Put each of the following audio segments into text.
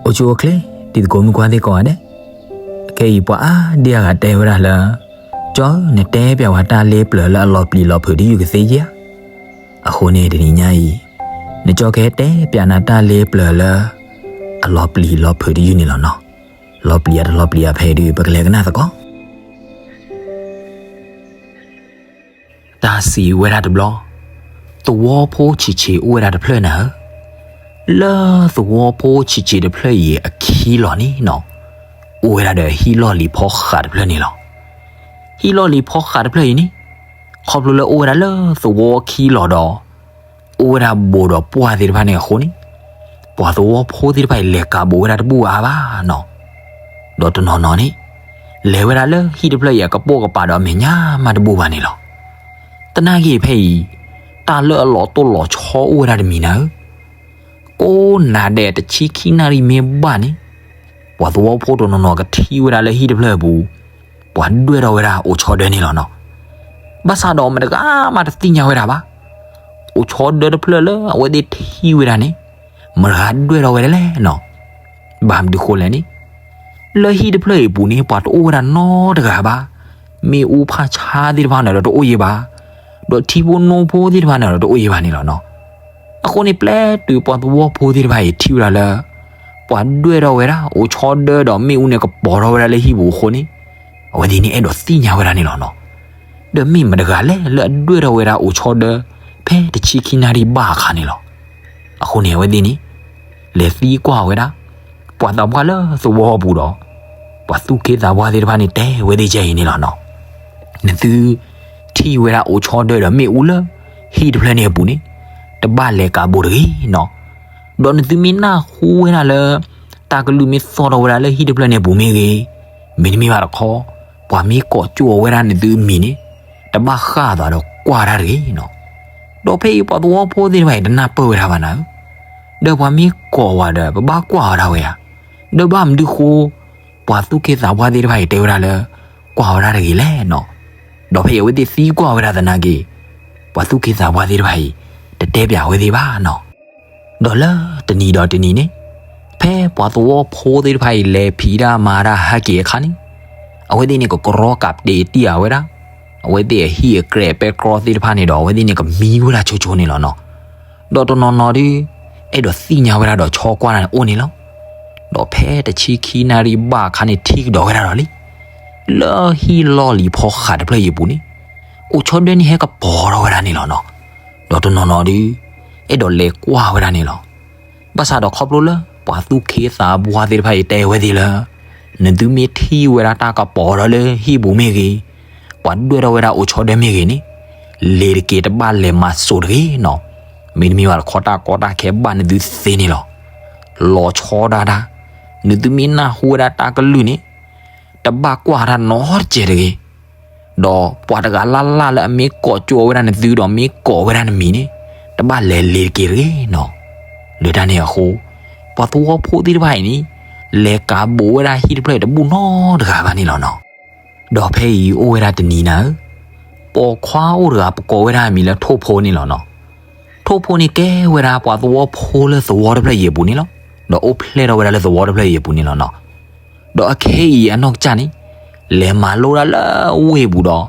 အိၣ်ဆူၣ်အိၣ်ချ့ တံၤသကိးမုၣ်ခွါသ့ၣ်ကိးဂၤဒဲး, ခဲအံၤပှၤအါဒံအါဂၤတဲဝဲဒၣ်လၢ ကၠီဧၢ နတဲပၠးဝဲတၢ်လ့ပျၢၤလၢအလီၤပျံၤလီၤဖုးတယုၢ်ကသ့ဧါ. အဃိန့ၣ်တနံၤညါအံၤ နကၠီကဟဲတဲပၠးနၤတၢ်လ့ပျၢၤလၢ အလီၤပျံၤလီၤဖုးတယုၢ်န့ၣ်လီၤနီၤ. လီၤပျံၤဧါတလီၤပျံၤဧါဖဲအံၤဒုး ပကလဲၤကနၣ်သကိး တၢ်စံးဝဲဒၣ်တဘျီ, သဝီဖိဆံးဆံးအိၣ်ဝဲဒၣ်တဖျၢၣ်နၤဧၢ, လၢသဝီဖိဆံးဆံးတဖျၢၣ်အံၤအခံလီၤန့ၣ်နီၤ, အိၣ်ဝဲဒၣ်ဒီးဟံၣ်လီၢ်လံၤဖီဃးတဖျၢၣ်န့ၣ်လီၤ. ဟံၣ်လီၢ်လံၤဖီဃးတဖျၢၣ်အံၤန့ၣ် ခီဖျိလၢအိၣ်ဝဲဒၣ်လၢသဝီခံလီၤဒီး အိၣ်ဝဲဒၣ်ဘိးဒီးပှၢ်သ့ၣ်တဖၣ်န့ၣ်အဃိန့ၣ်, ပှၤသဝီဖိသ့ၣ်တဖၣ်အံၤလဲၤကးဘိးဝဲဒၣ်တဘူၣ်အါဘၣ်နီၤ. ဒီးတနီၤနီၤန့ၣ် လဲၤဝဲဒၣ်လၢဟံၣ်တဖျၢၣ်အံၤအကပိာ်ကပၤဒီးအမဲာ်ညါမးတဘူၣ်ဘၣ်န့ၣ်လီၤ. သနာ်က့ဖဲအံၤ တၢ်လၢအလီၤတိၢ်လီၤဆီအိၣ်ဝဲဒၣ်တမံၤနၤဧၢ, ကိးနၤဒဲးတဆံခံနၣ်ရံၣ်မ့ၢ်ဘၣ်န့ၣ်, ပှၤသဝီဖိတနီၤနီၤကထံၣ်ဝဲဒၣ်လၢဟံၣ်တဖျၢၣ်အပူၤ ပှၤဒွဲၣ်ထီၣ်ဝဲဒၣ်အိၣ်ဆီဒၢန့ၣ်လီၤနီၤ. ဘၣ်ဆၣ်ဒီးမတဂၤမးတသ့ၣ်ညါဝဲဒၣ်ဘၣ်. အိၣ်ဆီဒၢတဖျၢၣ်လၢအဝဲသ့ၣ်ထံၣ်ဝဲဒၣ်န့ၣ် မတဂၤဒွဲၣ်ထီၣ်ဝဲဒၣ်လဲၣ်နီၤ. ဘၣ်မနုၤဃိလဲၣ်န့ၣ်, လၢဟံၣ်တဖျၢၣ်အံၤအပူၤန့ၣ် ပှၤတအိၣ်ဝဲဒၣ်နီတဂၤဘၣ်. မ့ၣ်အူဖးဆါသ့ၣ်တဖၣ်န့ၣ်ဒီးတအိၣ်ယံၤဘၣ်, ဒီးထံဖိနိဖိသ့ၣ်တဖၣ်န့ၣ်ဒီးတအိၣ်ယံၤဘၣ်န့ၣ်လီၤနီၤ. အဃိန့ၣ် ပျဲတုၤပှၤသဝီဖိသ့ၣ်တဖၣ်အံၤထံၣ်ဝဲဒၣ်လၢ ပှၤဒွဲၣ်ထီၣ်ဝဲဒၣ်အိၣ်ဆီဒၢဒီးမ့ၣ်အူန့ၣ်ကပီၤထီၣ်ဝဲဒၣ်လၢဟံၣ်ပူၤအဃိန့ၣ်, အဝဲသ့ၣ်န့ၣ်အဲၣ်ဒိးသ့ၣ်ညါဝဲဒၣ်န့ၣ်လီၤနီၤ. ဒီးမ့ၢ်မတဂၤလဲၣ်လၢအဒွဲၣ်ထီၣ်ဝဲဒၣ်အိၣ်ဆီဒၢ ဖဲတဆံခံနၣ်ရံၣ်ဘၣ်အခါန့ၣ်လီၤ. အဃိန့ၣ်အဝဲသ့ၣ်န့ၣ် လဲၤသံကွၢ်ဝဲဒၣ် ပှၤသးပှၢ်လၢသဝီပူၤဒီး ပှၤသူၣ်က့သးပှၢ်သ့ၣ်တဖၣ်န့ၣ် တဲဝဲသ့ၣ်ကဲအံၤန့ၣ်လီၤနီၤ. နသုထံၣ်ဝဲဒၣ်အိၣ်ဆီဒၢဒီးမ့ၣ်အူလၢ ဟံၣ်တဖျၢၣ်န့ၣ်အပူၤန့ၣ် တဘၣ်လဲၤကးဘိးတဂ့ၤနီၤ. ဒီးနသုမ့ၢ်နၢ်ဟူဝဲဒၣ်လၢ တၢ်ကလုၢ်မ့ၢ်သီၣ်ထီၣ်ဝဲဒၣ်လၢဟံၣ်တဖျၢၣ်န့ၣ်အပူၤမ့ၢ်ဂ့ၤ, မ့တမ့ၢ်ဘၣ်တခီ ပှၤမ့ၢ်ကိးကၠိအီၤဝဲဒၣ်နသုအမံၤန့ၣ် တဘၣ်ဃၣ်အသးဒီးကွၢ်တၢ်တဂ့ၤနီၤ. ဒီးဖဲအံၤပှၤသဝီဖိသ့ၣ်တဖၣ်အံၤတနၢ်ပၢၢ်ဝဲဒၣ်ဘၣ်နၤဧၢ, ဒီးပှၤမ့ၢ်ကိးဝဲဒီး ပဘၣ်ကွၢ်အီၤဒၣ်ဝဲဧါ. ဒီးဘၣ်မနုၤဃိ ပှၤသူၣ်က့သးပှၢ်သ့ၣ်တဖၣ်အံၤတဲဝဲဒၣ်လၢ ကွၢ်အီၤဒၣ်တဂ့ၤလဲၣ်နီၤ. ဒီးဖဲအံၤအဝဲသ့ၣ်သံကွၢ်ဝဲဒၣ်သနာ်က့ ပှၤသူၣ်က့သးပှၢ်သ့ၣ်တဖၣ်အံၤ တတဲပၠးဝဲသ့ၣ်ဘၣ်နီၤ. ဒီးလၢတနံၤဒီးတနံၤန့ၣ် ဖဲပှၤသဝီဖိသ့ၣ်တဖၣ်အံၤ လဲၤဖံးတၢ်မၤတၢ်ဟဲက့ၤအခါန့ၣ် အဝဲသ့ၣ်န့ၣ်ကကရီကးတ့ၢ်တံၢ်အဝဲဒၣ် အဝဲသ့ၣ်အဟံၣ်အကြဲးပဲတြီသ့ၣ်တဖၣ်န့ၣ်ဒီး အဝဲသ့ၣ်န့ၣ်ကမံဝဲဒၣ်ဆိဆိန့ၣ်လီၤနီၤ. ဒီးတနီၤနီၤဒီး အဲၣ်ဒိးသ့ၣ်ညါဝဲဒၣ်ဒီးဆီကွၢ်တၢ်န့ၣ်အိၣ်န့ၣ်လီၤ. ဒီးဖဲတဆံခံနၣ်ရံၣ်ဘၣ်အခါန့ၣ် ထံၣ်ကဒီးဝဲဒၣ်ဒီးလံ လၢဟံၣ်လီၢ်လံၤဖီဃးတဖျၢၣ်အံၤအပူၤန့ၣ် အိၣ်ဆီဒၢန့ၣ်ဟဲကပီၤထီၣ်ဝဲဒၣ်န့ၣ်လီၤနီၤ. ဒီးတနီၤနီၤဒီး အဲၣ်ဒိးလဲၤကွၢ်ဝဲဒၣ်န့ၣ်လီၤ. ဘၣ်ဆၣ်ဒီးခီဖျိလၢ ပှၤသူၣ်က့သးပှၢ်သ့ၣ်တဖၣ်အံၤတဲဝဲသ့ၣ်လၢ နသုမ့ၢ်ထံၣ်ဝဲဒၣ်တၢ်ကပီၤထီၣ်လၢဟံၣ်ပူၤမ့ၢ်ဂ့ၤ, ပှၤဒွဲၣ်ထီၣ်ဝဲဒၣ်အိၣ်ဆီဒၢမ့ၢ်ဂ့ၤန့ၣ် လ့ၤတက့ၤတဘၣ်လဲၤမၤစိာ်တဂ့ၤနီၤ. မ့တမ့ၢ်ဘၣ်တခီ တၢ်ကီတၢ်ခဲဘၣ်နသုသ့န့ၣ်လီၤ. လီၤဆီဒၣ်တၢ်, နသုမ့ၢ်နၢ်ဟူဝဲဒၣ်တၢ်ကလုၢ်န့ၣ် တဘၣ်ကွၢ်တၢ်နီတစဲးတဂ့ၤ. ဒီးပှၤတဂၤလၢ်လၢ်လၢအမ့ၢ်ကိးကၠိဝဲဒၣ်နသုဒီးမ့ၢ်ကိးဝဲဒၣ်နမံၤန့ၣ် တဘၣ်လဲၤလ့ၤတက့ၤတဂ့ၤနီၤ. လၢတၢ်န့ၣ်အဃိ ပှၤသဝီဖိသ့ၣ်တဖၣ်အံၤန့ၣ် လဲၤကးဘိးဝဲဒၣ်ဟံၣ်တဖျၢၣ်အံၤတဘူၣ်နီတဂၤဘၣ်န့ၣ်လီၤနီၤ. ဒီးဖဲအံၤအိၣ်ဝဲဒၣ်တနံၤနၤဧၢ, ပိာ်ခွါအိၣ်တဂၤပကိးဝဲဒၣ်အမံၤလၢထိၣ်ဖိန့ၣ်လီၤနီၤ. ထိၣ်ဖိန့ၣ်ကဲဝဲဒၣ်ပှၤသဝီဖိလၢသဝီတဖျၢၣ်အံၤအပူၤန့ၣ်လီၤ. ဒီးအိၣ်ဖျဲၣ်ထီၣ်ဝဲဒၣ်လၢသဝီတဖျၢၣ်အံၤအပူၤန့ၣ်လီၤနီၤ. ဒီးအခဲအံၤအနီၢ်ကစၢ်န့ၣ် လဲၤမၤလိဒၣ်လၢဝ့ၢ်ပူၤဒီး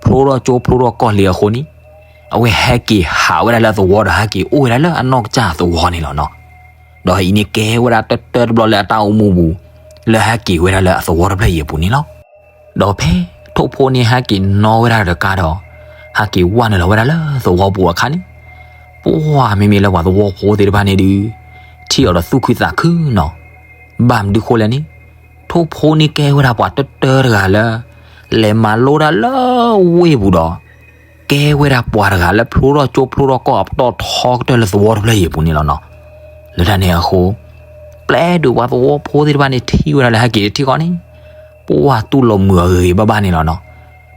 ဖျိထီၣ်ကၠိဖျိထီၣ်ကီၢ်လံအဃိန့ၣ် အဝဲဟဲက့ၤဟးဝဲဒၣ်လၢအသဝီဒီးဟဲက့ၤအိၣ်ဝဲဒၣ်လၢအနီၢ်ကစၢ်သဝီန့ၣ်လီၤနီၤ. ဒီးအံၤန့ၣ်ကဲဝဲဒၣ်တၢတၢတဘျီလၢအတၢ်အိၣ်မူပူၤ လၢဟဲက့ၤဝဲဒၣ်လၢအသဝီတဖျၢၣ်အံၤအပူၤန့ၣ်လီၤ. ဒီးဖဲထိၣ်ဖိန့ၣ်ဟဲက့ၤနီၣ်ဝဲဒၣ်တကးဒီး ဟဲက့ၤဝဲနုာ်လီၤဝဲဒၣ်လၢသဝီပူၤအခါန့ၣ် ပှၢ်မ့မ့ၢ်လၢပှၤသဝီဖိသ့ၣ်တဖၣ်န့ၣ်ဒုး ထံၣ်အီၤဒီးသူၣ်ခုသးခုနီၤ. ဘၣ်မနုၤဃိလဲၣ်န့ၣ် ထိၣ်ဖိန့ၣ်ကဲဝဲဒၣ်ပှၤတၢတၢတဂၤလၢ လဲၤမၤလိဒၣ်လၢဝ့ၢ်ပူၤဒီး ကဲဝဲဒၣ်ပှၤတဂၤလၢဖျိထီၣ်ကၠိဖျိထီၣ်ကီၢ်အပတီၢ်ထီကတၢၢ်လၢသဝီတဖျၢၣ်အံၤအပူၤန့ၣ်လီၤနီၤ. လၢတၢ်န့ၣ်အဃိ ပျဲဒုးပှၤသဝီဖိသ့ၣ်တဖၣ်န့ၣ်ထံၣ်ဝဲဒၣ်လၢဟဲက့ၤတထံၣ်ဃီန့ၣ် ပှၢ်တူၢ်လိာ်မုာ်အဂ့ၤဂ့ၤဘၣ်ဘၣ်န့ၣ်လီၤနီၤ.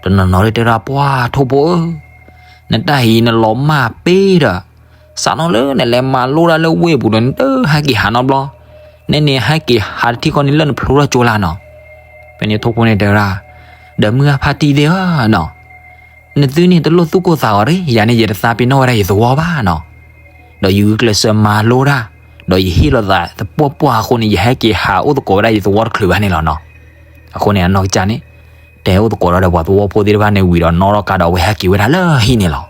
တနီၤနီၤဒုးတဲဒၣ်ပှၢ်ထိၣ်ဖိဧၢ နတၢ်အံၤနလီၤမၢ်ပ့ၤဒီး စးထီၣ်လၢနလဲၤမၤလိဒၣ်လၢဝ့ၢ်ပူၤဒီး နတဟဲက့ၤဟးနီတဘျီ, နန့ၣ်ဟဲက့ၤဟးတထံၣ်ဃီန့ၣ်လၢနဖျိထီၣ်ကၠိလၢနီၤ. ဖဲန့ၣ်ထိၣ်ဖိန့ၣ်တဲဝဲဒၣ်, ဒီးမုၢ်ဂၢ်ဖါတံၢ်သ့ၣ်ဧၢနီၤ, နသုန့ၣ်တလိၣ်သူၣ်ကိၢ်သးဂီၤတဂ့ၤ, ယၤန့ၣ်ယတသးပ့ၤနီၣ်ဝဲဒၣ်ယသဝီဘၣ်နီၤ. ဒီးယဂုာ်ကျဲးစၢးမၤလိတၢ်, ဒီးယဟ့ၣ်လီၤသးသပှၢ်ပှၢ်အဃိန့ၣ် ယဟဲက့ၤဟးအိၣ်သကိးဝဲဒၣ်ယသဝီတချုးဘၣ်န့ၣ်လီၤနီၤ. အဃိန့ၣ် အနီၢ်ကစၢ်န့ၣ် တဲအိၣ်သကိးဒီးပှၤသဝီဖိသ့ၣ်တဖၣ်န့ၣ်ဝံၤဒီး နီၣ်ထီၣ်ကါဒီး အဝဲဟဲက့ၤဝဲဒၣ်လၢဟံၣ်န့ၣ်လီၤ.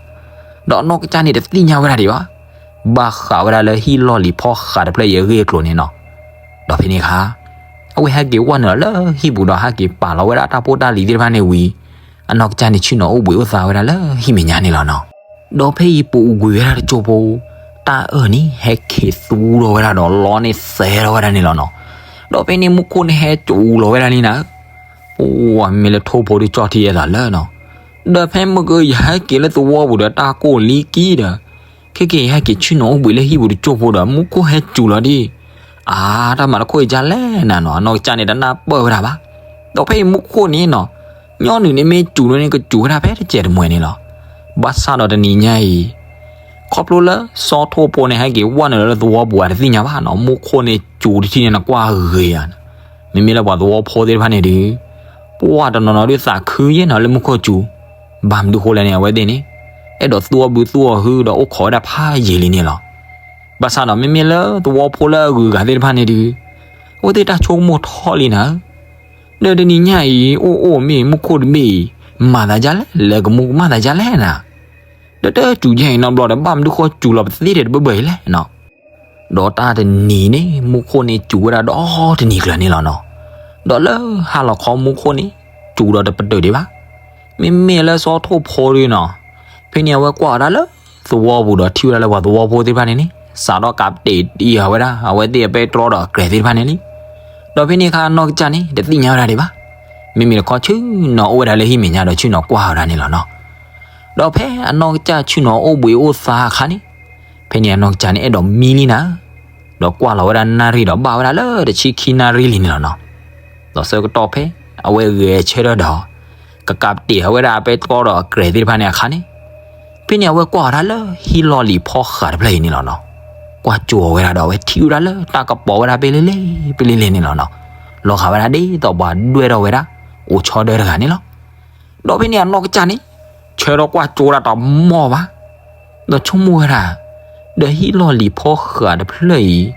ဒီးအနီၢ်ကစၢ်န့ၣ် တသ့ၣ်ညါဝဲဒၣ်ဒံးဘၣ်, ဘၣ်ဃးဝဲဒၣ်လၢဟံၣ်လီၢ်လံၤဖီဃးတဖျၢၣ်အံၤအဂ့ၢ်အကျိၤန့ၣ်နီၤ. ဒီးဖဲန့ၣ်အခါ အဝဲဟဲက့ၤဝဲနုာ်လီၤလၢဟံၣ်ပူၤဒီး ဟဲက့ၤပာ်လီၤဝဲဒၣ်တၢ်ဖိတၢ်လံၤသ့ၣ်တဖၣ်န့ၣ်ဝံၤ အနီၢ်ကစၢ်န့ၣ် ဆ့ၣ်နီၤအိၣ်ဘှံးအိၣ်သါဝဲဒၣ်လၢဟံၣ်မဲာ်ညါန့ၣ်လီၤနီၤ. ဒီးဖဲအံၤပူၤကွံာ်ဝဲဒၣ်တစိၢ်ဖိ တၢ်အၢၣ်န့ၣ် ဟဲက့ၤသူထီၣ်ဝဲဒၣ်ဒီး လီန့ၢ်သဲထီၣ်ဝဲဒၣ်န့ၣ်လီၤနီၤ. ဒီးဖဲန့ၣ်မူခိၣ်န့ၣ်ဟဲစူၤလီၤဝဲဒၣ်န့ၣ်နၤ, ပဝဲမ့ၢ်လၢထိၣ်ဖိဒုးကၠီၣ်ထံအသးလၢနီၤ, ဒီးဖဲမုၢ်က ယဟဲက့ၤလၢသဝီပူၤဒီး တၢ်ကိၢ်လံကံဒီး ခဲက့ၤယဟဲက့ၤဆ့ၣ်နီၤအိၣ်ဘှံးလၢဟံၣ်ပူၤတစိၢ်ဖိဒီး မူခိၣ်ဟဲစူၤလီၤဒံး, အါ တၢ်မၤတခိၣ်အံၤဒ်လဲၣ်နၤနီၤ. အနီၢ်ကစၢ်န့ၣ် တနၢ်ပၢၢ်ဝဲဒၣ်ဘၣ်. ဒီးဖဲအံၤမူခိၣ်န့ၣ်နီၤ, ညီနုၢ်န့ၣ်မ့ၢ်စူၤန့ၣ် ကစူၤဝဲဒၣ်ဖဲတစဲးတမှဲၤန့ၣ်လီၤ. ဘၣ်ဆၣ်ဒီးတနံၤညါအံၤ ခီဖျိလၢစီၤထိၣ်ဖိန့ၣ် ဟဲက့ၤဝဲနုာ်လၢသဝီပူၤဧါ တသ့ၣ်ညါဘၣ်နီၤ, မူခိၣ်န့ၣ်စူၤတထံၣ်န့ၣ် နကွၢ်ဂ့ၤဧါ. မ့မ့ၢ်လၢပှၤသဝီဖိသ့ၣ်တဖၣ်န့ၣ်ဒီး ပှၤတနီၤနီၤဒုးသးခုယဲၢ်နီၤ လၢမူခိၣ်စူၤ, ဘၣ်မနုၤဃိလဲၣ်န့ၣ် အဝဲသ့ၣ်န့ၣ် အဲၣ်ဒိးသူၣ်အီၣ်ဘုသူၣ်အီၣ်ဟု ဒီးအိၣ်ခိးဝဲဒၣ်ဖးယံာ်လံန့ၣ်လီၤ. ဘၣ်ဆၣ်ဒီးမ့မ့ၢ်လၢသဝီဖိလၢအဂုၤအဂၤသ့ၣ်တဖၣ်န့ၣ်ဒီး အဝဲသ့ၣ်တၢ်ဆိကမိၣ်ထီၣ်လံနၤ, ဒီးတနံၤညါအံၤ အိၣ်အိၣ်မ့ၢ်မူခိၣ်တဘ့ၣ်အံၤ မၤသးဒ်လဲၣ်, လဲၤကမူကမၣ်သးဒ်လဲၣ်နၤ, ဒီးတစူၤယဲၢ်အံၤနီတဘျီဒီး ဘၣ်မနုၤဃိစူၤလီၤပသ့ဒဲးတဘၢဘၢအံၤလဲၣ်နီၤ. ဒီးတၢ်တနံၤန့ၣ် မူခိၣ်န့ၣ်စူၤဝဲဒၣ်ဒီတနံၤကျၢၤန့ၣ်လီၤနီၤ. ဒီးလၢဟါလီၤခီမူခိၣ်န့ၣ် စူၤဒီးတပတုာ်ဒံးဘၣ်. မ့မ့ၢ်လၢစီၤထိၣ်ဖိဒုးနီၤ, ဖဲန့ၣ်အဝဲကွၢ်ဝဲဒၣ်လၢသဝီပူၤဒီးထံၣ်ဝဲဒၣ်လၢပှၤသဝီဖိသ့ၣ်တဖၣ်န့ၣ်န့ၣ် စးထီၣ်ကးပတံးတံးအီၤဝဲဒၣ် အဝဲသ့ၣ်အပဲတြီဒီးအကြဲးသ့ၣ်တဖၣ်န့ၣ်လံ. ဒီးဖဲန့ၣ်အခါအနီၢ်ကစၢ်န့ၣ် တသ့ၣ်ညါဝဲဒၣ်ဒံးဘၣ်. မ့မ့ၢ်တခီဆ့ၣ်နီၤအိၣ်ဝဲဒၣ်လၢဟံၣ်မဲာ်ညါဒီးဆ့ၣ်နီၤကွၢ်ဝဲဒၣ်န့ၣ်လီၤနီၤ. ဒီးဖဲအနီၢ်ကစၢ်ဆ့ၣ်နီၤအိၣ်ဘှံးအိၣ်သါအခါန့ၣ်, ဖဲန့ၣ်အနီၢ်ကစၢ်န့ၣ် အဲၣ်ဒိးမံလံနၤ, ဒီးကွၢ်လီၤဝဲဒၣ်နၣ်ရံၣ်ဒီးဘၣ်ဝဲဒၣ်လၢတဆံခံနၣ်ရံၣ်လံန့ၣ်လီၤနီၤ. ဒီးဆၢကတီၢ်ဖဲ အဝဲဂဲၤဆၢထၢၣ်ဒီး ကကးပတံးဝဲဒၣ်အပဲတြီဒီးအကြဲးသ့ၣ်တဖၣ်န့ၣ်အခါန့ၣ်, ဖဲန့ၣ်အဝဲကွၢ်ဝဲဒၣ်လၢဟံၣ်လီၢ်လံၤဖီဃးတဖျၢၣ်အံၤန့ၣ်လီၤနီၤ. ကွၢ်ကၠိဝဲဒၣ်ဒီးအဝဲထံၣ်ဝဲဒၣ်လၢတၢ်ကပီၤဝဲဒၣ်ပ့လ့လ့ပ့လ့လ့န့ၣ်လီၤနီၤ. လီၤဂာ်ဝဲဒၣ်ဒ်သိးပှၤဒွဲၣ်ထီၣ်ဝဲဒၣ် အိၣ်ဆီဒၢတဂၤန့ၣ်လီၤ. ဒီးဖဲန့ၣ်အနီၢ်ကစၢ်န့ၣ် ဆၢထီၣ်ကွၢ်ကၠိဝဲဒၣ်တမီၢ်ဘၣ်, ဒီးဆိကမိၣ်ဝဲဒၣ်, ဒီးဟံၣ်လီၢ်လံၤဖီဃးတဖျၢၣ်အံၤ အိၣ်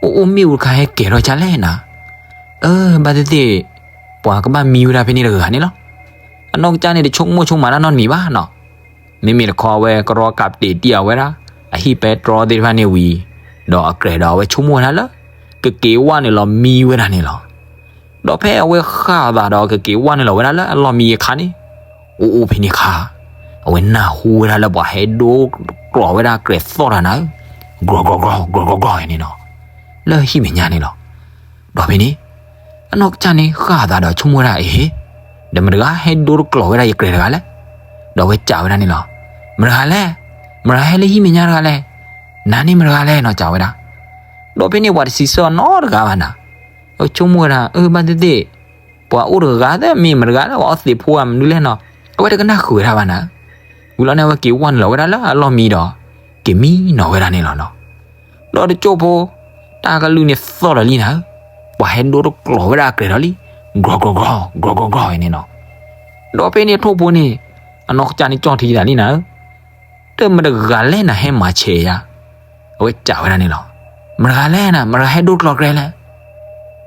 အိၣ်မ့ၣ်အူတခါဟဲကဲၤထီၣ်ဒ်လဲၣ်နၤ, အၢ ဘၣ်သ့ၣ်သ့ၣ် ပှၤကဘၣ်မံဝဲဒၣ်ဖဲန့ၣ်တဂၤန့ၣ်လီၤ. အနီၢ်ကစၢ်န့ၣ် တဆိကမိၣ်ဆိကမးတၢ်နီတမံၤဘၣ်နီၤ. မ့မ့ၢ်တခီအဝဲကရီကးပတံးတံၢ်အီၤဝဲဒၣ် အဟံၣ်ပဲတြီသ့ၣ်တဖၣ်န့ၣ်ဝံၤ, ဒီးအကြဲးဒီးအဝဲဆိကမိၣ်ဝဲဒၣ်လၢ ကက့ၤဝဲနုာ်လီၤမံဝဲဒၣ်န့ၣ်လီၤ. ဒီးဖဲအဝဲဃၣ်အသးဒီးကက့ၤဝဲနုာ်လီၤဝဲဒၣ်လၢအလီၢ်မံအခါန့ၣ်, အိၣ်အိၣ်ဖဲန့ၣ်အခါ, အဝဲနၢ်ဟူဝဲဒၣ်လၢပှၤဟဲဒိကျိးဝဲဒၣ်ကြဲးသီၣ်တၢ်နၤဧၢ, ကြီၤကြီၤကြီၤကြီၤန့ၣ်နီၤ, လၢဟံၣ်မဲာ်ညါန့ၣ်လီၤ. ဒီးဖဲန့ၣ် အနီၢ်ကစၢ်န့ၣ်ဃၣ်အသးဒီးဆိကမိၣ်ဝဲဒၣ်အဟ့ၣ်, ဒီးမတၤတဂၤဟဲဒိတကျိးဝဲဒၣ်ယကြဲးတဂၤလဲၣ်. ဒီးအဝဲစံးဝဲဒၣ်န့ၣ်လီၤ, မတၤတဂၤလဲၣ်, မတၤတဂၤဟဲလၢဟံၣ်မဲာ်ညါတဂၤလဲၣ်, နၤန့ၣ်မတၤတဂၤလဲၣ်နီၤ စံးဝဲဒၣ်. ဒီးဖဲန့ၣ်ပှၤတစံးဆၢအီၤနီတဂၤဘၣ်နၤ, ဆိကမိၣ်ဝဲဒၣ် အၢ ဘၣ်သ့ၣ်သ့ၣ် ပှၤအိၣ်တဂၤသ့ၣ် မ့ၢ်မတၤတဂၤလၢပှၤအီသံးဖိဧါ မနုၤလဲၣ်နီၤ, အဝဲတကနၣ်ဃုာ်ဝဲဒၣ်ဘၣ်နၤ. ဝံၤလီၤန့ၣ် အဝဲက့ၤဝဲနုာ်လီၤဝဲဒၣ်လၢအလီၢ်မံဒီး က့ၤမံနီၤဝဲဒၣ်န့ၣ်လီၤနီၤ. ဒီးတစိၢ်ဖိ တၢ်ကလုၢ်န့ၣ်သီၣ်ဒီးလံနၤဧၢ, ပှၤဟဲဒိတကျိးဝဲဒၣ်အကြဲးဒီးလံ, ကြီၤကြီၤကြီၤ ကြီၤကြီၤကြီၤန့ၣ်နီၤ. ဒီးဖဲန့ၣ်ထိၣ်ဖိန့ၣ် အနီၢ်ကစၢ်န့ၣ်ကၠီၣ်ထံသးလံနၤဧၢ, တမတၤတဂၤလဲၣ်နၤဟဲမၤဆဲးယၤ, အဝဲစံးဝဲဒၣ်န့ၣ်လီၤ. မတၤတဂၤလဲၣ်နၤ မတၤတဂၤဟဲဒိတကျိးကြဲးလဲၣ်.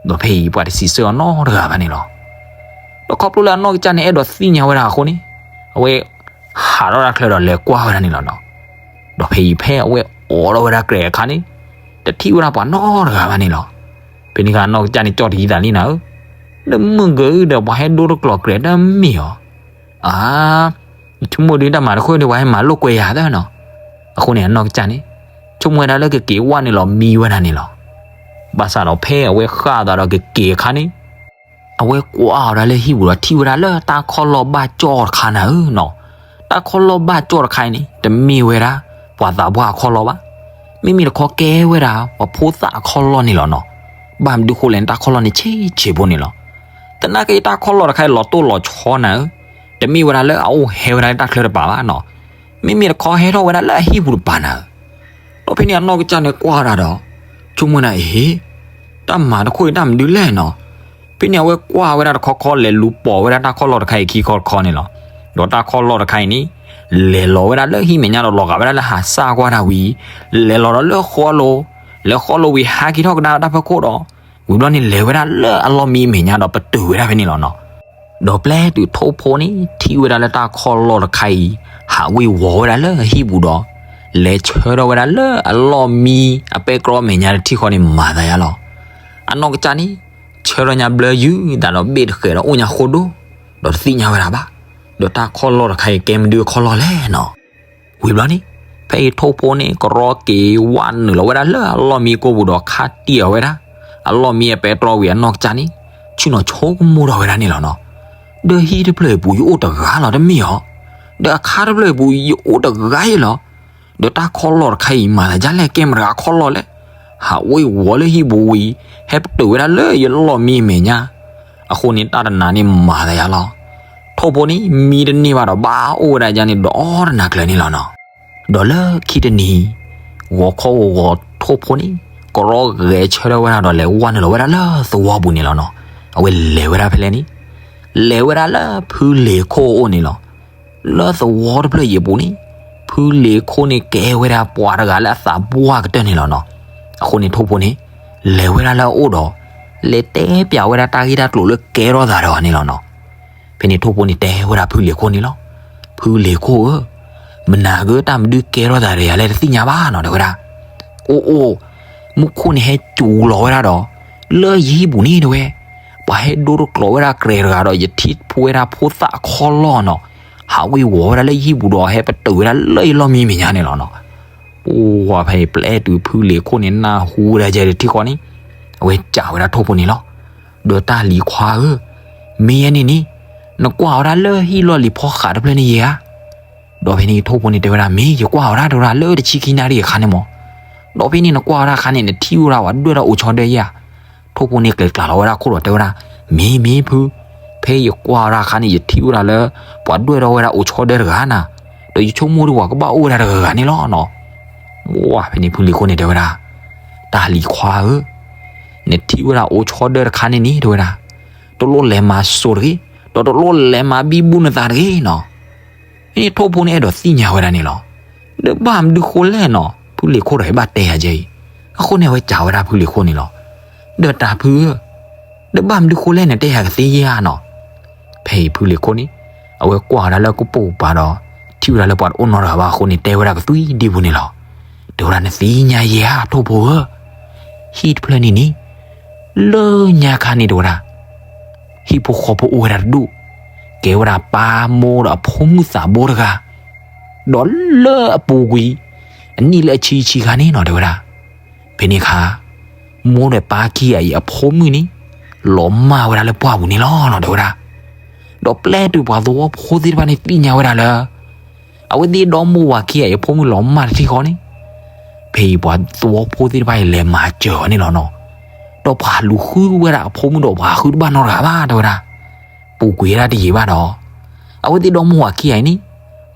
ဒီးဖဲအံၤပှၤတစံးဆၢအီၤနီတဂၤဘၣ်န့ၣ်လီၤ. ဒီးခီဖျိလၢအနီၢ်ကစၢ်န့ၣ်အဲၣ်ဒိးသ့ၣ်ညါဝဲဒၣ်အဃိန့ၣ်, အဝဲ ဟးထီၣ်တၢ်ချၢဒီးလဲၤကွၢ်ဝဲဒၣ်န့ၣ်လီၤနီၤ. ဒီးဖဲအံၤဖဲအဝဲအိးထီၣ်ဝဲဒၣ်ကြဲးအခါန့ၣ်, တထံၣ်ဝဲဒၣ်ပှၤနီတဂၤဘၣ်န့ၣ်လီၤ. ဖဲန့ၣ်အခါအနီၢ်ကစၢ်န့ၣ်ကၠီၣ်ထံသးလံနၤဧၢ, လၢမုၢ်ဂၤဒီးပှၤဟဲဒိတကျိးကြဲးတမ့ၢ်အီၤ, အါ ဆိကမိၣ်ဒုးတၢ်မၤတခိၣ်ဒီးပှၤဟဲမၤလိာ်ကွဲယၤသၢနီၤ. အဃိန့ၣ် အနီၢ်ကစၢ်န့ၣ် ဆိကမိၣ်ဝဲဒၣ်လၢကက့ၤဝဲနုာ်လီၤမံဝဲဒၣ်န့ၣ်လီၤ. ဘၣ်ဆၣ်ဒီးဖဲအဝဲဃၣ်အသးဒီးကက့ၤအခါန့ၣ်, အဝဲကွၢ်အီၤဒၣ်လၢဟံၣ်ပူၤဒီးထံၣ်ဝဲဒၣ်လၢတၢ်ခီၣ်လီၢ်ဘၣ်ကၠီၣ်တခါနၤဧၢနီၤ. တၢ်ခီၣ်လီၢ်ဘၣ်ကၠီၣ်တခါအံၤန့ၣ် တမ့ၢ်ဝဲဒၣ် ပှၤသးပှၢ်အခီၣ်လီၢ်ဘၣ်. မ့မ့ၢ်တခီကဲဝဲဒၣ် ပှၤဖိသၣ်အခီၣ်လီၢ်န့ၣ်လီၤနီၤ. ဘၣ်မနုၤဃိလဲၣ်န့ၣ် တၢ်ခီၣ်လီၢ်န့ၣ်ဆံးဆံးဖိန့ၣ်လီၤ. သနာ်က့တၢ်ခီၣ်လီၢ်တခါအံၤလီၤတိၢ်လီၤဆီနၤဧၢ, တမ့ၢ်ဝဲဒၣ်လၢအအိၣ်ဟဲဝဲဒၣ်လၢတၢ်ချၢတပၤဘၣ်နီၤ. မ့မ့ၢ်တခီဟဲထီၣ်ဝဲဒၣ်လၢအဟံၣ်ပူၤတပၤနၤဧၢ. ဒီးဖဲန့ၣ်အနီၢ်ကစၢ်န့ၣ်ကွၢ်ဝဲဒၣ်ဒီး ဆိကမိၣ်နၤအံၤ, တၢ်မၤတခိၣ်အံၤတၢ်မနုၤလဲၣ်နီၤ. ဖဲန့ၣ်အဝဲကွၢ်ဝဲဒၣ်တခီခီ လဲၤလူၤပိာ်ဝဲဒၣ်တၢ်ခီၣ်လီၢ်တခါအံၤခံခီတခီန့ၣ်လီၤ. ဒီးတၢ်ခီၣ်လီၢ်တခါအံၤန့ၣ် လဲၤလီၤဝဲဒၣ်လၢဟံၣ်မဲာ်ညါဒီးလီၤဂာ်ဝဲဒၣ်လၢဟးစၢ်ကွၢ်တၢ်ဝံၤ, လဲၤလီၤဒီးလၢဃီလိၤ, လဲၤဃီလိာ်ဝံၤဟးက့ၤထီၣ်ကဒါတၢ်ဖီခိၣ်ဒီး ဝံၤဘျီန့ၣ်လဲၤဝဲဒၣ်လၢအလီၢ်မံအမဲာ်ညါဒီးပတုာ်ဝဲဒၣ်ဖဲန့ၣ်လီၤနီၤ. ဒီးပျဲတုၤထိၣ်ဖိန့ၣ်ထံၣ်ဝဲဒၣ်လၢတၢ်ခီၣ်လီၢ်တခါအံၤ ဟးဝ့ၤဝီၤဝဲဒၣ်လၢအဟံၣ်ပူၤဒီး လဲၤဆၢထၢၣ်ဝဲဒၣ်လၢအလီၢ်မံအပဲတြီမဲာ်ညါတထံၣ်ဃီန့ၣ်မၤသးယါလီၤ. အနီၢ်ကစၢ်န့ၣ် ဆၢထၢၣ်ညါဘျၢယုၢ်သးဒီးဘ့ၣ်တဃဲၤဒီးအိၣ်ညါဃိဒိၣ် ဒီးတသ့ၣ်ညါဝဲဒၣ်ဘၣ်. ဒီးတၢ်ခီၣ်လီၢ်တခါအံၤကဲမနုၤအခီၣ်လီၢ်လဲၣ်နီၤ. ဝံၤဘျီန့ၣ် ဖဲအံၤထိၣ်ဖိန့ၣ် ကရီက့ၤဝးနုာ်လီၤဝဲဒၣ်လၢအလီၢ်မံကိာ်ပူၤဒီးခါတံၢ်အီၤဝဲဒၣ် အလီၢ်မံအပဲတြီဝံၤအနီၢ်ကစၢ်န့ၣ် ဆ့ၣ်နီၤဆိကမိၣ်ထီၣ်ဝဲဒၣ်န့ၣ်လီၤနီၤ. ဒီးဟံၣ်တဖျၢၣ်အံၤပူၤယအိၣ်တဂၤလီၤတမ့ၢ်ဧါ. ဒီးအခါတဖျၢၣ်အံၤပူၤယအိၣ်တဂၤအံၤလီၤ. ဒီးတၢ်ခီၣ်လီၢ်တခါအံၤမၤသးဒ်လဲၣ် ကဲမတၤဂၤအခီၣ်လီၢ်လဲၣ်. ဟးဝ့ၤဝီၤလၢဟံၣ်ပူၤဝံၤ ဟဲပတုာ်ဝဲဒၣ်လၢယလီၢ်မံအမဲာ်ညါ အဃိန့ၣ်တၢ်တနၤန့ၣ်မၤသးယါလီၤ. ထိၣ်ဖိန့ၣ် မံတန့ၢ်ဘၣ်ဒီးဘၣ်အိၣ်ဝဲဒၣ်ဒ်န့ၣ်ဒီးတနၤကျၢၤန့ၣ်လီၤနီၤ. ဒီးလၢခံတနံၤ ဂီၤခီဂီၤဂီၤထိၣ်ဖိန့ၣ် ကရီဂဲၤဆၢထၢၣ်ဝဲဒၣ်ဒီးလဲၤဝးနုာ်လီၤဝဲဒၣ်လၢသဝီပူၤန့ၣ်လီၤနီၤ. အဝဲလဲၤဝဲဒၣ်ဖဲလဲၣ်န့ၣ် လဲၤဝဲဒၣ်လၢဖုလ့ၤခိၣ်အအိၣ်န့ၣ်လီၤ. လၢသဝီတဖျၢၣ်အံၤအပူၤန့ၣ် ဖုလ့ၤခိၣ်န့ၣ်ကဲဝဲဒၣ်ပှၤတဂၤလၢအသးပှၢ်ကတၢၢ်န့ၣ်လီၤနီၤ. အဃိန့ၣ်ထိၣ်ဖိန့ၣ် လဲၤဝဲဒၣ်လၢအအိၣ်ဒီး လဲၤတဲပၠးဝဲဒၣ်တၢ်ဂ့ၢ်တၢ်ကျိၤလၢကဲထီၣ်သးဒီးအီၤန့ၣ်လီၤနီၤ. ဖဲန့ၣ်ထိၣ်ဖိန့ၣ်တဲဝဲဒၣ်ဖုလ့ၤခိၣ်န့ၣ်လီၤ. ဖုလ့ၤခိၣ်ဧၢ, မနၤက့ၤတၢ်မနုၤကဲထီၣ်သးဒီးယၤလဲၣ်တသ့ၣ်ညါဘၣ်နီၤ တဲဝဲဒၣ်. အိၣ်အိၣ်, မူခိၣ်န့ၣ်ဟဲစူၤလီၤဝဲဒၣ်ဒီး လၢယဟံၣ်ပူၤန့ၣ်တဲဝဲ, ပှၤဟဲဒိတကျိးဝဲဒၣ်ကြဲးတဂၤဒီး ယထံၣ်ဖိဝဲဒၣ်ဖိသၣ်အခီၣ်လီၢ်နီၤ, ဟးဝ့ၤဝီၤဝဲဒၣ်လၢယဟံၣ်ပူၤဒီး ဟဲပတုာ်ဝဲဒၣ်လၢယလီၢ်မံမဲာ်ညါန့ၣ်လီၤနီၤ. ပှၤဖဲအံၤပျဲတုၤဖုလ့ၤခိၣ်န့ၣ်နၢ်ဟူဝဲဒၣ်ယဲတထံၣ်ဃီန့ၣ်, အဝဲစံးဝဲဒၣ်ထိၣ်ဖိန့ၣ်လီၤ. ဒီးတၢ်လံၤခွါဧၢ, မ့ၢ်ယဲန့ၣ်န့ၣ်, နကွၢ်ဝဲဒၣ်လၢဟံၣ်လီၢ်လံၤဖီဃးတဖျၢၣ်န့ၣ်ယဲဧါ. ဒီးဖဲန့ၣ်ထိၣ်ဖိန့ၣ်တဲဝဲဒၣ် မ့ၢ်ယကွၢ်ဝဲဒၣ်တဲဝဲဒၣ်လၢတဆံခံနၣ်ရံၣ်အခါန့ၣ်မး, ဒီးဖဲန့ၣ်နကွၢ်ဝဲဒၣ်အခါန့ၣ် နထံၣ်ဝဲဒၣ်ပှၤဒွဲၣ်ထီၣ်အိၣ်ဆီဒၢယဲဧါ. ထိၣ်ဖိန့ၣ်ကျဲၤကျါလီၤဝဲဒၣ်ခိၣ်ဒီးတဲဝဲဒၣ်, မ့ၢ်မ့ၢ်ဖု, ဖဲယကွၢ်ဝဲဒၣ်အခါန့ၣ် ယထံၣ်ဝဲဒၣ်လၢ ပှၤဒွဲၣ်ထီၣ်ဝဲဒၣ်အိၣ်ဆီဒၢတဂၤနၤ, ဒီးယဆိကမိၣ်ဒီးပှၤကဘၣ်အိၣ်ဝဲဒၣ်တဂၤဂၤန့ၣ်လီၤနီၤ. ဝဲဖဲန့ၣ်ဖုလ့ၤခိၣ်န့ၣ်တဲဝဲဒၣ်, တၢ်လံၤခွါဧၢ, နထံၣ်ဝဲဒၣ်အိၣ်ဆီဒၢတခါန့ၣ်န့ၣ်တဲဝဲဒၣ်, တလိၣ်လဲၤမၤစိာ်တဂ့ၤ, ဒီးတလိၣ်လဲၤမၤဘံဘူနသးတဂ့ၤနီၤ. ဖဲန့ၣ်ထိၣ်ဖိန့ၣ်အဲၣ်ဒိးသ့ၣ်ညါဝဲဒၣ်န့ၣ်လီၤ. ဒီးဘၣ်မနုၤဃိလဲၣ်နီၤ, ဖုလ့ၤခိၣ်ဒီးဘၣ်တဲယၤကဲအံၤ, အဃိန့ၣ်အဝဲစံးဝဲဒၣ်ဖုလ့ၤခိၣ်န့ၣ်လီၤ. ဒီးတၢ်ဖုဧၢ, ဒီးဘၣ်မနုၤဃိလဲၣ်နတဲယၤကသ့ဧါနီၤ. ဖဲအံၤဖုလ့ၤခိၣ်န့ၣ်, အဝဲကွၢ်ဝဲဒၣ်လၢကပိာ်ကပၤဒီး, ထံၣ်ဝဲဒၣ်လၢပှၤတအိၣ်နီတဂၤဘၣ်အဃိန့ၣ် တဲဝဲဒၣ်ကသွံဒံပူၤန့ၣ်လီၤ. တဲဝဲဒၣ်နသ့ၣ်ညါယဲဧါထိၣ်ဖိဧၢ, ဟံၣ်တဖျၢၣ်န့ၣ်န့ၣ်, လၢညါခါန့ၣ်တဲဝဲဒၣ် ဟံၣ်ဖိဃီဖိအိၣ်ဝဲဒၣ်တဒူၣ်, ကဲဝဲဒၣ်ပၢ်မိၢ်ဒီးအဖိမုၣ်သးဘိတဂၤ, ဒီးလၢအပူၤကွံာ်, အနံၣ်လၢအဆံဆံခါန့ၣ်နီၤတဲဝဲဒၣ်, ဖဲန့ၣ်အခါ, မိၢ်ဒီးပၢ်ခံဂၤအံၤအဖိမုၣ်န့ၣ်, လီၤမၢ်ဝဲဒၣ်လၢပှၢ်ပူၤန့ၣ်လီၤနီၤတဲဝဲဒၣ်. ဒီးပျဲတုၤပှၤသဝီဖိသ့ၣ်တဖၣ်န့ၣ်သ့ၣ်ညါဝဲဒၣ်လၢ အဝဲသ့ၣ်ဒီမိၢ်ဝၤခံဂၤအံၤအဖိမုၣ်လီၤမၢ်တထံၣ်ဃီန့ၣ်, ဖဲအံၤပှၤသဝီဖိသ့ၣ်တဖၣ်အံၤလဲၤမၤစၢၤအီၤန့ၣ်လီၤနီၤ. ဒီးပှၤလူၤဃုဝဲဒၣ်အဖိမုၣ်ဒီးပှၤဃုတဘၣ်နီတဂၤဘၣ်တဲဝဲဒၣ်, ပူၤကွံာ်ဝဲဒၣ်တယံာ်ဘၣ်ဒီး, အဝဲသ့ၣ်ဒီမိၢ်ဝၤခံဂၤအံၤန့ၣ်,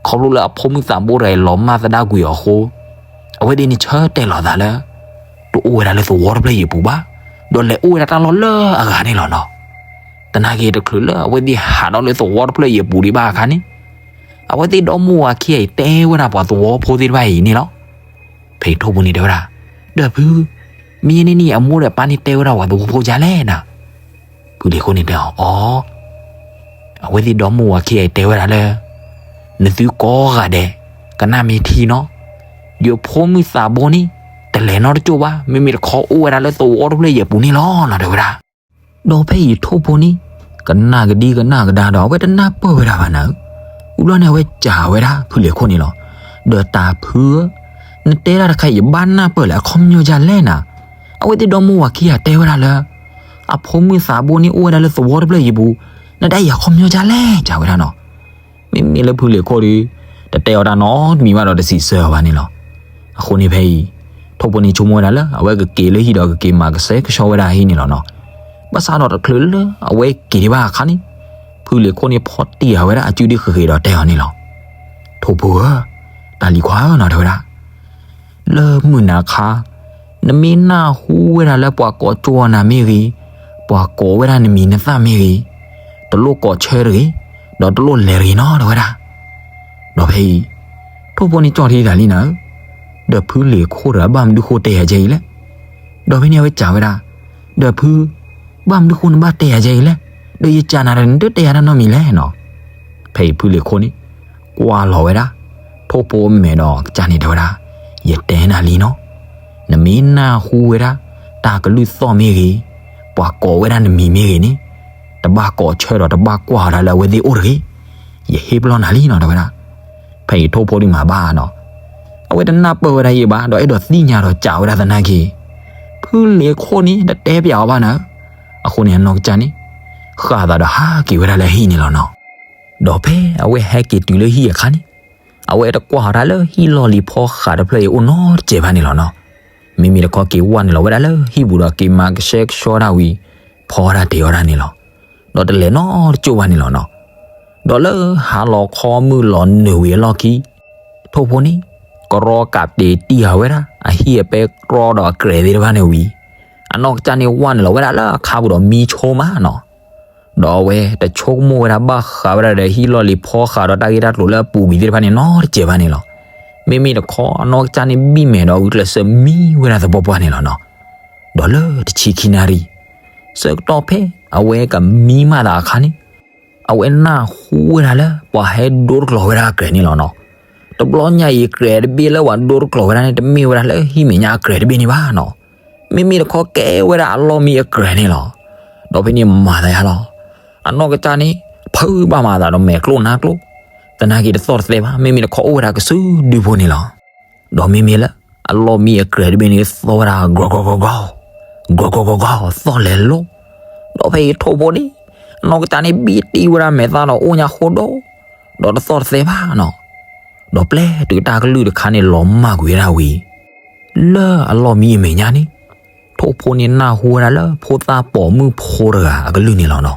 ခီဖျိလၢအဖိမုၣ်သးဘိတဂၤအံၤလီၤမၢ်သဒၣ်ကွံာ်အီၤအဃိ, အဝဲသ့ၣ်န့ၣ်ဆၢတဲာ်လီၤသးလၢ တအိၣ်ဝဲဒၣ်လၢသဝီတဖျၢၣ်အံၤအပူၤဘၣ်, ဒီးလဲၤအိၣ်ဝဲဒၣ်တၢ်လီၢ်လၢအဂၤန့ၣ်လီၤနီၤ. သနာ်က့တချုးလၢအဝဲသ့ၣ်ဟးထီၣ်လၢသဝီတဖျၢၣ်အံၤအပူၤဒံးဘၣ်အခါန့ၣ်, အဝဲသ့ၣ်ဒီမိၢ်ဝၤခံဂၤအံၤတဲဝဲဒၣ်ပှၤသဝီဖိသ့ၣ်တဖၣ်အံၤန့ၣ်လီၤ. ဖဲအံၤထိၣ်ဖိန့ၣ်တဲဝဲဒၣ်, ဒီးဖု, မ့ၢ်ယဲန့ၣ်န့ၣ် အမိၢ်ဒီးပၢ်န့ၣ်တဲဝဲဒၣ်ပှၤသဝီဖိဒ်လဲၣ်နၤ. ဖုလ့ၤခိၣ်န့ၣ်တဲအီၤ, အီ, အဝဲသ့ၣ်ဒီမိၢ်ဝၤခံဂၤအံၤတဲဝဲဒၣ်လၢ နသုကိးဂၤဒဲး, ကနၣ်မ့ၢ်ထံနီၤ, ယဖိမုၣ်သးဘိန့ၣ် တလဲၤနီတကၠိၢ်ဘၣ်, မ့မ့ၢ်တခီအိၣ်ဝဲဒၣ်လၢသဝီတဖျၢၣ်အံၤအပူၤန့ၣ်လီၤနီၤ တဲဝဲဒၣ်. ဒီးဖဲအံၤထိၣ်ဖိန့ၣ် ကနၣ်ကဒံကနၣ်ကဒါဒီး အဝဲတနၢ်ပၢၢ်ဝဲဒၣ်ဘၣ်နၤဧၢ, ဝံၤဘျီန့ၣ်အဝဲစံးဝဲဒၣ်ဖုလ့ၤခိၣ်န့ၣ်လီၤ. ဒီးတၢ်ဖုဧၢ, နတဲဒၣ်တခါအံၤ ယဘၣ်နၢ်ပၢၢ်လၢအခီပညီဒ်လဲၣ်နၤ. အဝဲသ့ၣ်ဒီမိၢ်ဝၤခံဂၤတဲဝဲဒၣ်လၢ အဖိမုၣ်သးဘိန့ၣ် အိၣ်ဝဲဒၣ်လၢသဝီတဖျၢၣ်အံၤအပူၤ, နဒၣ်အံၤအခီပညီဒ်လဲၣ် စံးဝဲဒၣ်နီၤ. မ့မ့ၢ်လၢဖုလ့ၤခိၣ်ဒီး တတဲအီၤတၢ်နီတမံၤဘၣ်ဒီးတစံးဆၢအီၤဘၣ်န့ၣ်လီၤ. အဃိန့ၣ်ဖဲအံၤ ထိၣ်ဖိန့ၣ်ဆိကမိၣ်ဝဲဒၣ်လၢ အဝဲကက့ၤလၢဟံၣ်ဒီးကက့ၤမၤကဆှဲကဆှီဝဲဒၣ်ဟံၣ်န့ၣ်လီၤနီၤ. ဘၣ်ဆၣ်ဒီးတချုးလၢအဝဲက့ၤဒံးဘၣ်အခါန့ၣ် ဖုလ့ၤခိၣ်န့ၣ်ဖီၣ်တံၢ်ဃာ်ဝဲဒၣ်အစုဒုးဃ့ၢ်ဃ့ၢ်ဒီးတဲအီၤန့ၣ်လီၤ. ထိၣ်ဖိဧၢ, တၢ်လံၤခွါဧၢနီၤ တဲဝဲဒၣ် လၢမုၢ်နၤခါ နမ့ၢ်နၢ်ဟူဝဲဒၣ်လၢပှၤကိးကၠိအီၤနၤမ့ၢ်ဂ့ၤ, ပှၤကိးဝဲဒၣ်နမံၤနသၣ်မ့ၢ်ဂ့ၤ, တလိၣ်ကိးဆၢတဂ့ၤ, ဒီးတလိၣ်လဲၤတဂ့ၤနီၤ တဲဝဲဒၣ်. ဒီးဖဲအံၤ ထိၣ်ဖိန့ၣ်ကၠီၣ်ထံတၢ်လံနၤဧၢ, ဒီးဖုလ့ၤခိၣ်တဂၤဘၣ်မနုၤဃိတဲယၤကဲအံၤလဲၣ်. ဒီးဖဲန့ၣ်အဝဲစံးဝဲဒၣ်, ဒီးဖု, ဘၣ်မနုၤဃိနဘၣ်တဲယၤဒ်အံၤလဲၣ်, ဒီးယစံးနၤဒီးနတတဲယၤတၢ်နီတမံၤလဲၣ်နီၤ. ဖဲအံၤဖုလံၤခိၣ်န့ၣ် ကွၢ်လီၤဝဲဒၣ် ထိၣ်ဖိမဲာ်ဒီးကစၢ်န့ၣ်တဲဝဲဒၣ်, ယတဲနၤလံနီၤ, နမ့ၢ်နၢ်ဟူဝဲဒၣ် တၢ်ကလုၢ်သီၣ်မ့ၢ်ဂ့ၤ, ပှၤကိးဝဲဒၣ်နမံၤမ့ၢ်ဂ့ၤန့ၣ်, တဘၣ်ကိးဆၢဒီးတဘၣ်ကွၢ်အီၤဒၣ်လၢအဝဲသ့ၣ်အိၣ်တဂ့ၤ, ယဟ့ၣ်ပလီၢ်နၤလံနီၤ တဲဝဲဒၣ်. ဖဲအံၤထိၣ်ဖိဒုးမၤဘၣ်နီၤ, အဝဲတနၢ်ပၢၢ်ဝဲဒၣ်ယံာ်ဘၣ် ဒီးအဲၣ်ဒိးသ့ၣ်ညါဒီးစံးဝဲဒၣ်သနာ်က့, ဖုလံၤခိၣ်န့ၣ် တတဲပျးအီၤဘၣ်နၤဧၢ. အဃိန့ၣ်အနီၢ်ကစၢ်န့ၣ် ဃၣ်သးဒီးဟးက့ၤဝဲဒၣ်လၢဟံၣ်န့ၣ်လီၤနီၤ. ဒီးဖဲအဝဲဟဲက့ၤတုၤလၢဟံၣ်အခါန့ၣ်, အဝဲတကွၢ်အီၤတၢ်လၢဟံၣ်လီၢ်လံၤဖီဃးတဖျၢၣ်အံၤအိၣ်နီတစဲးဘၣ်န့ၣ်လီၤနီၤ. မ့မ့ၢ်တခီက့ၤဝဲနုာ်လီၤဝဲဒၣ်လၢဟံၣ်ပူၤဒီးက့ၤမၤကဆှဲကဆှီဒၣ်ဝံၤ ဖီဒၣ်တ့ၤအီၣ်ဒၣ်န့ၣ်လီၤ. ဒီးတလဲၤနီတကၠိၢ်ဘၣ်န့ၣ်လီၤနီၤ. ဒီးလၢဟါလီၤခီမုၢ်လီၤနုာ်ဝံၤအလီၢ်ခံ ထိၣ်ဖိန့ၣ် ကရီကးတ့ၢ်တံၢ်ဃာ်ဝဲဒၣ် အဟံၣ်အပဲတြီဒီးအကြဲးသ့ၣ်တဖၣ်န့ၣ်ဝံၤ, အနီၢ်ကစၢ်န့ၣ်ဝဲနုာ်လီၤဝဲဒၣ်လၢအခါပူၤဒီးမံဆိမးနီၤ. ဒီးအဝဲတဆိကမိၣ်ဝဲဒၣ်ဘၣ်ဃးဝဲဒၣ်ဒီးဟံၣ်လီၢ်လံၤဖီဃးဒီးတၢ်ဂ့ၢ်တၢ်ကျိၤလၢအပူၤကွံာ်သ့ၣ်တဖၣ်န့ၣ် နီတစဲးဘၣ်န့ၣ်လီၤ. မ့မ့ၢ်တခီအနီၢ်ကစၢ်န့ၣ်ဘံၣ်မဲာ်ဒီးဂုာ်ကျဲးစၢးမံဝဲဒၣ်သပှၢ်ပှၢ်န့ၣ်လီၤနီၤ. ဒီးလၢတဆံခံနၣ်ရံၣ် ဆၢကတီၢ်ဖဲအဝဲကမံမၤသးအခါန့ၣ် အဝဲနၢ်ဟူဝဲဒၣ်လၢပှၤဟဲဒိတကျိၤဝဲဒၣ်အကြဲးန့ၣ်လီၤနီၤ. တဘျီညါအံၤ ကြဲးတဘ့ၣ်လၢပှၤဒိတကျိၤဝဲဒၣ်န့ၣ် တမ့ၢ်ဝဲဒၣ်လၢဟံၣ်မဲာ်ညါအကြဲးတဘ့ၣ်န့ၣ်ဘၣ်နီၤ. မ့မ့ၢ်တခီကဲဝဲဒၣ်အလီၢ်မံအကြဲးန့ၣ်လီၤ. ဒီးဖဲန့ၣ်မၤသးယါလီၤ. အနီၢ်ကစၢ်န့ၣ် ဖုဘၣ်မၤသးဒီးမဲာ်ကျိၣ်နါကျိၣ်, သနာ်က့တသီၣ်တသဲဘၣ်, မ့မ့ၢ်တခီအိၣ်ဝဲဒၣ်ကစုဒုဖိန့ၣ်လီၤ. ဒီးမ့မ့ၢ်လၢ အလီၢ်မံအကြဲးတဘ့ၣ်န့ၣ် သီၣ်ဝဲဒၣ် ဂီၤဂီၤဂီၤဂီၤ, ဂီၤဂီၤဂီၤဂီၤ သီၣ်လဲၤလိၤ. ဒီးဖဲအံၤထိၣ်ဖိန့ၣ် အနီၢ်ကစၢ်န့ၣ်ဘံၣ်တံၢ်ဝဲဒၣ်မဲာ်သၣ်ဒီးအိၣ်ညါဃိဒိၣ်, ဒီးတသီၣ်တသဲဘၣ်နီၤ. ဒီးပျဲတုၤတၢ်ကလုၢ်တခါန့ၣ်လီၤမၢ်ကွံာ်ဝဲဒၣ်ဝံၤ လၢအလီၢ်မံအမဲာ်ညါန့ၣ် ထိၣ်ဖိန့ၣ်နၢ်ဟူဝဲဒၣ်လၢဖိသၣ်ပိာ်မုၣ်ဖိတဂၤအကလုၢ်န့ၣ်လီၤနီၤ.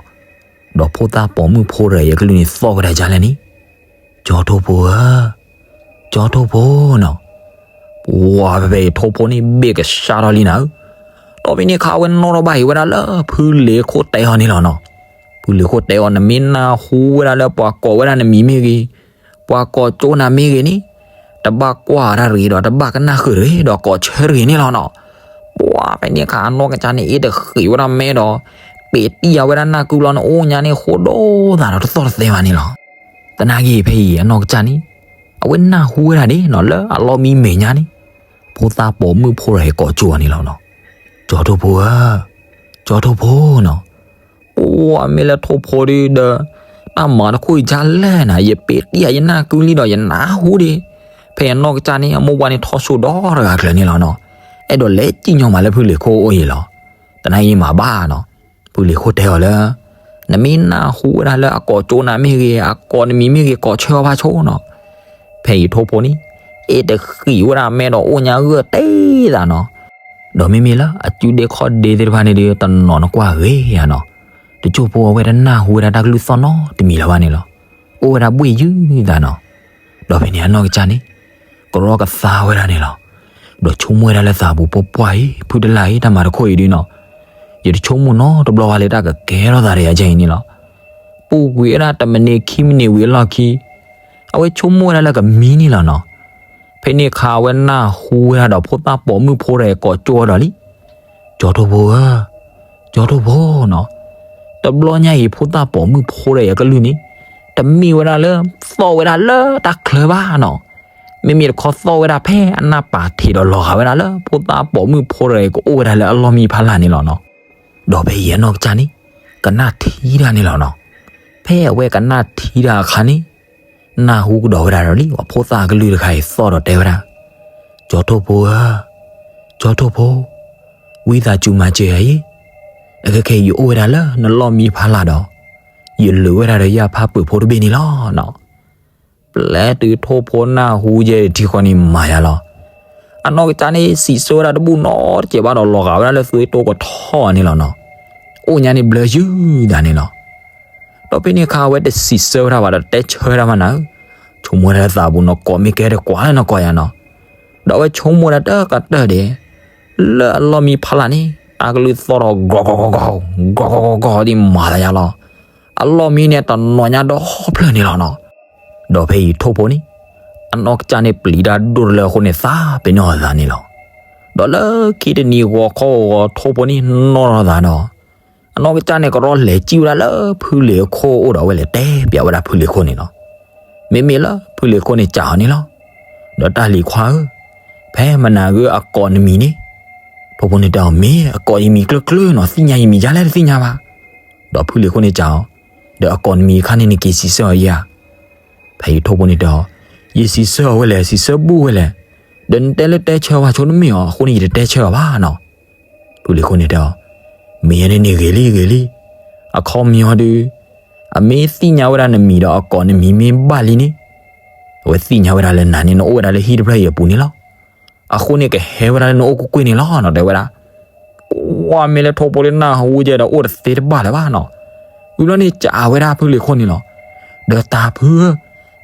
ဒီးဖိသၣ်ပိာ်မုၣ်ဖိတဂၤအံၤအကလုၢ်န့ၣ်သီၣ်ဝဲဒၣ်ဒ်လဲၣ်န့ၣ်, ကၠီထိၣ်ဖိဧၢ, ကၠီထိၣ်ဖိနီၤ. ပှၤဖဲဖဲအံၤထိၣ်ဖိန့ၣ်ဘ့ၣ်ကဆှါထီၣ်လံနၤဧၢ. ဒီးဖဲန့ၣ်အခါအဝဲနီၣ်ထီၣ်ဘၣ်အံၤဝဲဒၣ်လၢဖုလံၤခိၣ်တဲအီၤန့ၣ်လီၤနီၤ. ဖုလံၤခိၣ်တဲအီၤ နမ့ၢ်နၢ်ဟူဝဲဒၣ်လၢပှၤကိးဝဲဒၣ်နမံၤမ့ၢ်ဂ့ၤ, ပှၤကိးကၠိနၤမ့ၢ်ဂ့ၤန့ၣ်, တဘၣ်ကွၢ်တၢ်တဂ့ၤဒီးတဘၣ်ကနၣ်ဃုာ်တဂ့ၤဒီးကိးဆၢတဂ့ၤန့ၣ်လီၤနီၤ. ပှၤဖဲန့ၣ်အခါအနီၢ်ကစၢ်န့ၣ် အ့ၣ်တဃံးဝဲဒၣ်မဲဒီး ပ့းတံၢ်ယၤဝဲဒၣ်နၢ်ကုလီၤန့ၣ် အိၣ်ညါန့ၣ်ဃိဒိၣ်သးဒီးတသီၣ်တသဲဘၣ်န့ၣ်လီၤ. သနာ်က့ဖဲအံၤအနီၢ်ကစၢ်န့ၣ် အဝဲနၢ်ဟူဝဲဒၣ်ဒ်နီၤ လၢအလီၢ်မံမဲာ်ညါန့ၣ် ဖိသၣ်ပိာ်မုၣ်ဖိတဂၤအံၤကိးကၠိအီၤန့ၣ်လီၤနီၤ. ကၠီထိၣ်ဖိဧၢ, ကၠီထိၣ်ဖိနီၤ. အိၣ်အမ့ၢ်လၢထိၣ်ဖိဒုဒီး တၢ်မၤတခိၣ်အံၤဒ်လဲၣ်နၤ ယပ့းတံၢ်ယၤယနၢ်ကုလံဒီးယနၢ်ဟူဒံး. ဖဲအနီၢ်ကစၢ်န့ၣ် အမိၢ်ပှၢ်န့ၣ်ထီၣ်ဆိဒီတဂၤကျၢၤန့ၣ်လီၤနီၤ. အဲၣ်ဒိးလဲၤစံၣ်ညီၣ်မးလၢဖုလံၤခိၣ်အိၣ်အံၤလီၤ. သနာ်က့မၤဘၣ်နီၤ. ဖုလံၤခိၣ်တဲအီၤလၢ နမ့ၢ်နၢ်ဟူဝဲဒၣ်လၢအကိးကၠိနၤမ့ၢ်ဂ့ၤ, အကိးနမံၤမ့ၢ်ဂ့ၤ, ကိးဆၢအီၤဘၣ်ဆိနီၤ. ဖဲအံၤထိၣ်ဖိန့ၣ် အ့ၣ်တဃံးဝဲဒၣ်မဲဒီးအိၣ်ညါဂၢၢ်တ့ၢ်သးနီၤ. ဒီးမ့မ့ၢ်လၢအစုဒ့ခီၣ်ဒ့သ့ၣ်တဖၣ်န့ၣ်ဒီး တနီၤနကွၢ်ဂ့ၤယၤနီၤ. တကၠိၢ်ဖိအဝဲတနၢ်ဟူဝဲဒၣ်တၢ်ကလုၢ်သီၣ်နီတမံၤလၢၤဘၣ်န့ၣ်လီၤ. အိၣ်ဝဲဒၣ်ဘှ့ၣ်ယုၢ်သးနီၤ. ဒီးဖဲန့ၣ်အနီၢ်ကစၢ်န့ၣ် ကရီကသါဝဲဒၣ်န့ၣ်လီၤ. ဒီးဆိကမိၣ်ဝဲဒၣ်လၢသးပူၤ ပှၢ်ပှၢ်အံၤ ဖုတလၢ်အံၤ တၢ်မၤတခိၣ်အံၤဒုနီၤ. ယတဆိကမိၣ်နီတဘျီဘၣ်လၢတၢ်ကကဲထီၣ်သးဒီးယၤကဲအံၤန့ၣ်လီၤ. ပူၤကွံာ်ဝဲဒၣ်တမံးနံးခံမံးနံးဝံၤအလီၢ်ခံ အဝဲဆိကမိၣ်ဝဲဒၣ်လၢကမံန့ၣ်လီၤနီၤ. ဖဲန့ၣ်အခါအဝဲနၢ်ဟူဝဲဒၣ်ဒီးဖိသၣ်ပိာ်မုၣ်ဖိတဂၤကိးကၠိအီၤဒီးလံ. ကၠီထိၣ်ဖိဧၢ, ကၠီထိၣ်ဖိနီၤ. တဘျီညါအံၤ ဖိသၣ်ပိာ်မုၣ်ဖိတဂၤအံၤအကလုၢ်န့ၣ် တမ့ၢ်ဝဲဒၣ်လၢ သီၣ်ဝဲဒၣ်လၢတၢ်ချၢဘၣ်နီၤ. မ့မ့ၢ်တခီသီၣ်ဝဲဒၣ်ဖဲအနၢ်ပာ်ထံးဒီးလီၤဂာ်ဝဲဒၣ်လၢ ဖိသၣ်ပိာ်မုၣ်ဖိတဂၤအံၤကအိၣ်ဝဲဒၣ်လၢအလီၢ်မံဖးလာ်န့ၣ်လီၤနီၤ. ဒီးဖဲအံၤအနီၢ်ကစၢ်န့ၣ် ကနၣ်ထံတၢ်န့ၣ်လီၤနီၤ. ဖဲအဝဲကနၣ်ထံတၢ်အခါန့ၣ် နၢ်ဟူကဒီးဝဲဒၣ်ဒီးလံ ပှၤဖိသၣ်အကလုၢ်တခါအံၤသီၣ်ဒီးတဲဝဲဒၣ်, ကၠီထိၣ်ဖိဧၢ, ကၠီထိၣ်ဖိ, ဝံသးစူၤမၤစၢၤယၤအံၤ, အခဲခဲအံၤယအိၣ်ဝဲဒၣ်လၢနလီၢ်မံဖးလာ်ဒီး ယလုာ်ဝဲဒၣ်ဒီးယၢ်ဖးပၢၤဖိတဘ့ၣ်န့ၣ်လီၤနီၤ. ပျဲတုၤထိၣ်ဖိနၢ်ဟူယဲၢ်ထံဃီန့ၣ်မၤယၤလီၤ. အနီၢ်ကစၢ်န့ၣ်စံးဆၢဝဲဒၣ်တဘူၣ်နီတစဲးဘၣ်ဒီးလီၤဂာ်ဝဲဒၣ်လၢသွ့တိကထီၣ်န့ၣ်လီၤနီၤ. အိၣ်ညါန့ၣ်ဘျၢယုၢ်သးန့ၣ်လီၤ. ဒီးဖဲန့ၣ်အခါအဝဲတစံးဆၢဝဲဒၣ်ဘၣ်ဒီးတဲဆၢဝဲဒၣ်မးနၤဧၢ, ဆိကမိၣ်ဝဲဒၣ်လၢသးပူၤနီၤ ကိးမ့ၢ်ကဲတကွၢ်လၢနကိးယၤနီၤ. ဒီးအဝဲဆိကမိၣ်ဝဲဒၣ်တကတၢၢ်ဒဲး လၢအလီၢ်မံဖးလာ်န့ၣ် တၢ်ကလုၢ်သီၣ်ထီၣ် ဂီၤဂီၤဂီၤဂီၤ ဂီၤဂီၤဂီၤဂီၤဒ်မၤသးယါလီၤ. အလီၢ်မံန့ၣ်တနီၤညါဒီဖျၢၣ်န့ၣ်လီၤနီၤ. ဒီးဖဲအံၤထိၣ်ဖိန့ၣ် အနီၢ်ကစၢ်န့ၣ်ပျံၤတၢ်ဒိၣ်တလၢအဃိန့ၣ် သးပ့ၤနီၣ်အသးန့ၣ်လီၤ. ဒီးလၢခံတနံၤဂီၤခီဂီၤ ထိၣ်ဖိန့ၣ်နီၢ်ထီၣ်သးဒီး အနီၢ်ကစၢ်န့ၣ် ကရီလဲၤစံၣ်ဝဲဒၣ်လၢဖုလံၤအခိၣ်အိၣ်ဒီး အဝဲလဲၤတဲပၠးဝဲဒၣ်ဖုလံၤခိၣ်န့ၣ်လီၤ. မ့မ့ၢ်လၢဖုလံၤခိၣ်န့ၣ် စံးအီၤန့ၣ်လီၤ. ဒီးတၢ်လံၤခွါဧၢ, ဖဲမနၤဂ့ၤအကိးနမံၤန့ၣ်, ထိၣ်ဖိန့ၣ်တဲအီၤ မ့ၢ်အကိးယမံၤကျၢၢ်ကျၢၢ်နီၤ, သ့ၣ်ညါယမံၤဒ်လဲၣ်တသ့ၣ်ညါဘၣ်. ဒီးဖုလံၤခိၣ်န့ၣ်စံးအီၤ, ဒီးအကိးနမံၤအခါန့ၣ် နက့ၤစံးဆၢအီၤယၤဧါ. ဖဲအံၤထိၣ်ဖိန့ၣ်တဲအီၤ, ယစံးဆၢအီၤဝဲလဲၣ်, စံးဆၢဘူၣ်ဝဲလဲၣ်. ဒီးနတဲလၢတဲဆၢဝဲဆိတမ့ၢ်အီၤအဃိန့ၣ် ယတတဲဆၢအီၤဘၣ်နီၤ. ဖုလံၤခိၣ်န့ၣ်တဲအီၤ, မ့ၢ်ယဲန့ၣ်န့ၣ်ဂ့ၤလံဂ့ၤလံ. အခီပညီဒုး အမ့ၢ်သ့ၣ်ညါဝဲဒၣ်နမံၤဒီးအကိးနမံၤမ့ၢ်ဘၣ်လံန့ၣ်, အဝဲသ့ၣ်ညါဝဲဒၣ်လၢနၤန့ၣ် နအိၣ်ဝဲဒၣ်လၢဟံၣ်တဖျၢၣ်အံၤအပူၤန့ၣ်လီၤ. အဃိန့ၣ်ကဟဲဝဲဒၣ်လၢနအိၣ်ကွ့ၢ်ကွ့ၢ်န့ၣ်လီၤနီၤ တဲဝဲဒၣ်. ကွၢ်မ့ၢ်လၢထိၣ်ဖိလၢနၢ်ဟူယဲဒီးအိၣ်တသ့တဘၣ်လၢၤဘၣ်နီၤ. ဝံၤဘျီန့ၣ်စံးဝဲဒၣ်ဖုလံၤခိၣ်န့ၣ်လီၤ. ဒီးတၢ်ဖုဧၢ,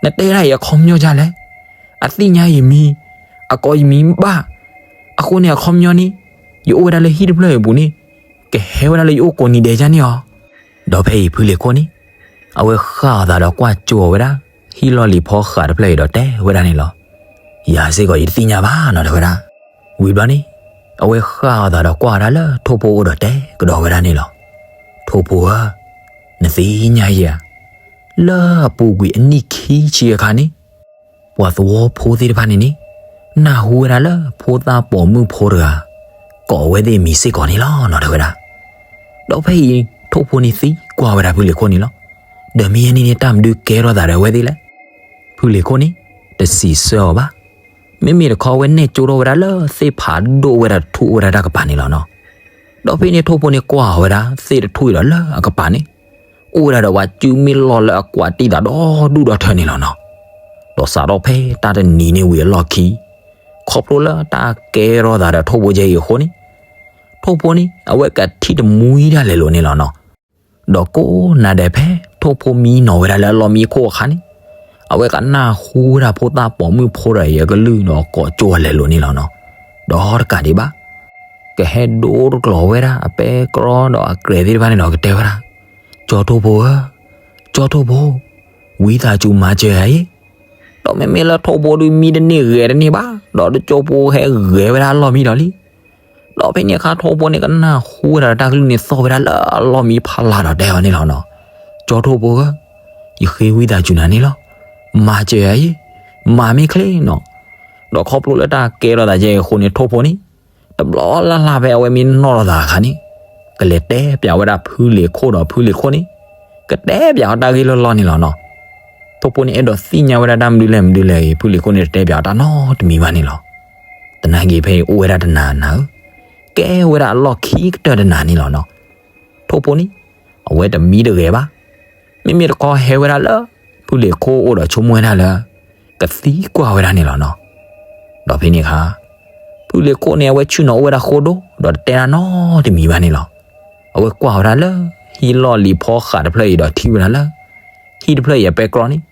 နတဲဒၣ်အံၤအခီပညီဒ်လဲၣ်. အသ့ၣ်ညါယမံၤ, အကိးယမံၤဘၣ်. အဃိန့ၣ်အခီပညီန့ၣ် ယအိၣ်ဝဲဒၣ်လၢဟံၣ်တဖျၢၣ်အံၤအပူၤန့ၣ် ကဟဲဝဲဒၣ်လၢယအိၣ်ကိးနံၤဒဲးဒ်န့ၣ်လီၤ. ဒီးဖဲအံၤဖုလံၤခိၣ်န့ၣ် အဝဲဃၣ်အသးဒီးကွၢ်ကၠိအီၤဝဲဒၣ် ဟံၣ်လီၢ်လံၤဖီဃးတဖျၢၣ်အံၤဒီးတဲဝဲဒၣ်န့ၣ်လီၤ. ယၤစ့ၢ်ကီးယတသ့ၣ်ညါဘၣ်နီၤ တဲဝဲဒၣ်. ဝံၤဘျီန့ၣ် အဝဲဃၣ်အသးဒီးကွၢ်ဝဲဒၣ်လၢထိၣ်ဖိအအိၣ်ဒီးတဲကဒီးဝဲဒၣ်န့ၣ်လီၤ. ထိၣ်ဖိဧၢ, နသ့ၣ်ညါယၤဧါ, လၢအပူၤကွံာ်အနံၣ်ခံဆံအခါန့ၣ် ပှၤသဝီဖိသ့ၣ်တဖၣ်န့ၣ်န့ၣ် နၢ်ဟူဝဲဒၣ်လၢဖိသၣ်ပိာ်မုၣ်ဖိတဂၤ ကိးအဝဲသ့ၣ်အမံၤစ့ၢ်ကီးန့ၣ်လီၤနီၤ တဲဝဲဒၣ်. ဒီးဖဲအံၤထိၣ်ဖိန့ၣ်သံကွၢ်ဝဲဒၣ်ဖုလံၤခိၣ်န့ၣ်လီၤ. ဒီးမ့ၢ်ယဲန့ၣ်န့ၣ် တၢ်မနုၤကဲထီၣ်သးဒီးအဝဲသ့ၣ်လဲၣ်. ဖုလံၤခိၣ်န့ၣ် တစံးဆၢအီၤဘၣ်. မ့မ့ၢ်တခီဝဲနဲၣ်ကၠိထီၣ်ဝဲဒၣ်လၢသ့ၣ်ဖးဒိၣ်ဝဲဒၣ်တထူၣ်အိၣ်ဝဲဒၣ်တၢ်ကပၤန့ၣ်လီၤနီၤ. ဒီးဖဲန့ၣ်ထိၣ်ဖိန့ၣ်ကွၢ်ဝဲဒၣ်သ့ၣ်တထူၣ်အံၤဒီးလၢအကပၤန့ၣ် အိၣ်ဝဲဒၣ်ဒီးပှၤစုမ့ၢ်လီၢ်လၢအကွးတံၢ်သးဒီဒူၣ်ဒီထၢန့ၣ်လီၤနီၤ. ဒီးစးထီၣ်ဖဲတၢ်တနံၤန့ၣ်ဝံၤအလီၢ်ခံ ခီဖျိလၢတၢ်ကဲထီၣ်သးဒီးထိၣ်ဖိကဲအံၤအဃိန့ၣ် ထိၣ်ဖိန့ၣ် အဝဲကထံၣ်တမှံဒၣ်လဲာ်လိၤန့ၣ်လီၤနီၤ. ဒီးကိးနၤဒဲးဖဲထိၣ်ဖိမံနီၤဝဲဒၣ်လၢအလီၢ်မံခိၣ်အခါန့ၣ် အဝဲကနၢ်ဟူဝဲဒၣ်ဖိသၣ်ပိာ်မုၣ်ဖိတဂၤအံၤအကလုၢ်ဒီးကိးကၠိအီၤလဲာ်လိၤန့ၣ်လီၤနီၤ. ဒီးတကးဒံးဘၣ် ကဟဲဒိတကျိၤဝဲဒၣ်အပဲတြီဒီးအကြဲးသ့ၣ်တဖၣ်န့ၣ်ဒီးကတဲဝဲဒၣ်, ကၠီထိၣ်ဖိဧၢ, ကၠီထိၣ်ဖိ, ဝံသးစူၤမၤစၢၤယၤအံၤ. ဒီးမ့မ့ၢ်လၢထိၣ်ဖိဒုးမံတန့ၢ်ဂဲၤတန့ၢ်ဘၣ်, ဒီးကၠီဖိဟဲဂဲၤဝဲဒၣ်အလီၢ်မံဒီးလံ. ဒီးဖဲန့ၣ်အခါထိၣ်ဖိန့ၣ်ကနၢ်ဟူဝဲဒၣ်တၢ်ကလုၢ်န့ၣ်သီၣ်ဝဲဒၣ်လၢအလီၢ်မံဖးလၢ်ဒီးတဲအီၤန့ၣ်လီၤနီၤ. ကၠီထိၣ်ဖိဧၢ, ယဃ့ဝံသးစူၤနၤန့ၣ်လီၤ. မၤစၢၤယၤအံၤ, မၤမ့ၢ်ချ့နီၤ. ဒီးခီဖျိလၢတၢ်ကဲထီၣ်သးယဲအံၤအဃိန့ၣ် ထိၣ်ဖိန့ၣ် တဘျီလၢ်လၢ်ဖဲအဝဲမ့ၢ်နီၣ်ထီၣ်သးအခါန့ၣ် ကလဲၤတဲပၠးဝဲဒၣ်ဖုလံၤခိၣ်ဒီးဖုလံၤခိၣ်န့ၣ် ကတဲပၠးအီၤတၢ်ဂ့ၢ်လၢလီၢ်န့ၣ်လီၤနီၤ. ထိၣ်ဖိန့ၣ်အဲၣ်ဒိးသ့ၣ်ညါဝဲဒၣ်တၢ်မနုၤလဲၣ်မနုၤလဲၣ်အံၤ ဖုလံၤခိၣ်န့ၣ်တတဲပၠးအီၤတၢ်နီတမံၤဘၣ်န့ၣ်လီၤ. သနာ်က့ဖဲအံၤအိၣ်ဝဲဒၣ်တနၤနၤဧၢ, ကဲဝဲဒၣ်အလီၢ်ခံကတၢၢ်တနၤန့ၣ်လီၤနီၤ. ထိၣ်ဖိန့ၣ် အဝဲတမံတဂဲၤဘၣ်. မ့မ့ၢ်တခီဟဲဝဲဒၣ်လၢ ဖုလံၤခိၣ်အိၣ်ဒီးဆိကမိၣ်ဝဲဒၣ်လၢ ကသံကွၢ်ဝဲဒၣ်န့ၣ်လီၤနီၤ. ဒီးဖဲန့ၣ်အခါ ဖုလံၤခိၣ်န့ၣ် အဝဲဆ့ၣ်နီၤအိၣ်ဝဲဒၣ်ဃိဒိၣ် ဒီးတတဲဒၣ်နီတမံၤဘၣ်န့ၣ်လီၤ. အဝဲကွၢ်ဝဲဒၣ်လၢ ဟံၣ်လီၢ်လံၤဖီဃးတဖျၢၣ်အံၤဒီးထံၣ်ဝဲဒၣ်လၢ ဟံၣ်တဖျၢၣ်အံၤအပဲတြီန့ၣ်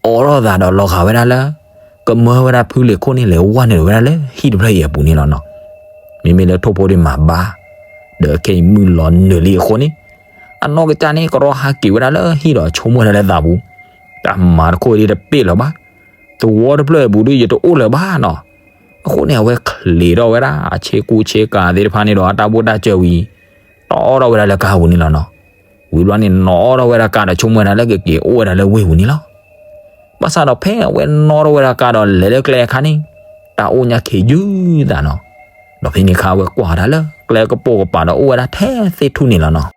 အိးထီၣ်သးဒီးလီၤဂာ်ဝဲဒၣ်လၢ ကမၢဝဲဒၣ်ဖုလံၤခိၣ်န့ၣ် လဲၤဝဲနုာ်ဝဲဒၣ်လၢဟံၣ်တဖျၢၣ်အံၤအပူၤန့ၣ်လီၤနီၤ. မ့မ့ၢ်လၢထိၣ်ဖိဒုးမၤဘါ ဒီးခဲအံၤမုၢ်လီၤနုာ်လံအဃိန့ၣ် အနီၢ်ကစၢ်န့ၣ် ကရီဟးက့ၤဝဲဒၣ်လၢဟံၣ်ဒီးဆိကမိၣ်ဝဲဒၣ်လၢသးပူၤ တၢ်မၤတခိၣ်အံၤဒ်တပ့ၢ်လၢၤဘၣ်, သဝီတဖျၢၣ်အံၤအပူၤဒုးယတအိၣ်လၢၤဘၣ်နီၤ. အဃိန့ၣ် အဝဲချံးထီၣ်ဝဲဒၣ် အဆ့ကူဆ့ကၤသ့ၣ်တဖၣ်န့ၣ်ဒီးအတၢ်ဘိၣ်တၢ်စၢၤဝံၤ တီၣ်ထီၣ်ဝဲဒၣ်လၢကါပူၤန့ၣ်လီၤနီၤ. ဝံၤဘျီန့ၣ် နီၣ်ထီၣ်ဝဲဒၣ်ကါဒီးဆိကမိၣ်ဝဲဒၣ်လၢကက့ၤအိၣ်ဝဲဒၣ်လၢဝ့ၢ်ပူၤန့ၣ်လီၤ. ဘၣ်ဆၣ်ဒီးဖဲအဝဲနီၣ်ထီၣ်ဝဲဒၣ်ကါဒီးလဲၤလၢကျဲအခါန့ၣ် တၢ်အိၣ်ညါခံးယုၢ်သးနီၤ. ဒီးဖဲန့ၣ်အခါအဝဲကွၢ်ဝဲဒၣ်လၢကျဲကပိာ်ကပၤဒီးအိၣ်ဝဲဒၣ်ထဲသ့ၣ်ထူၣ်န့ၣ်လီၤနီၤ.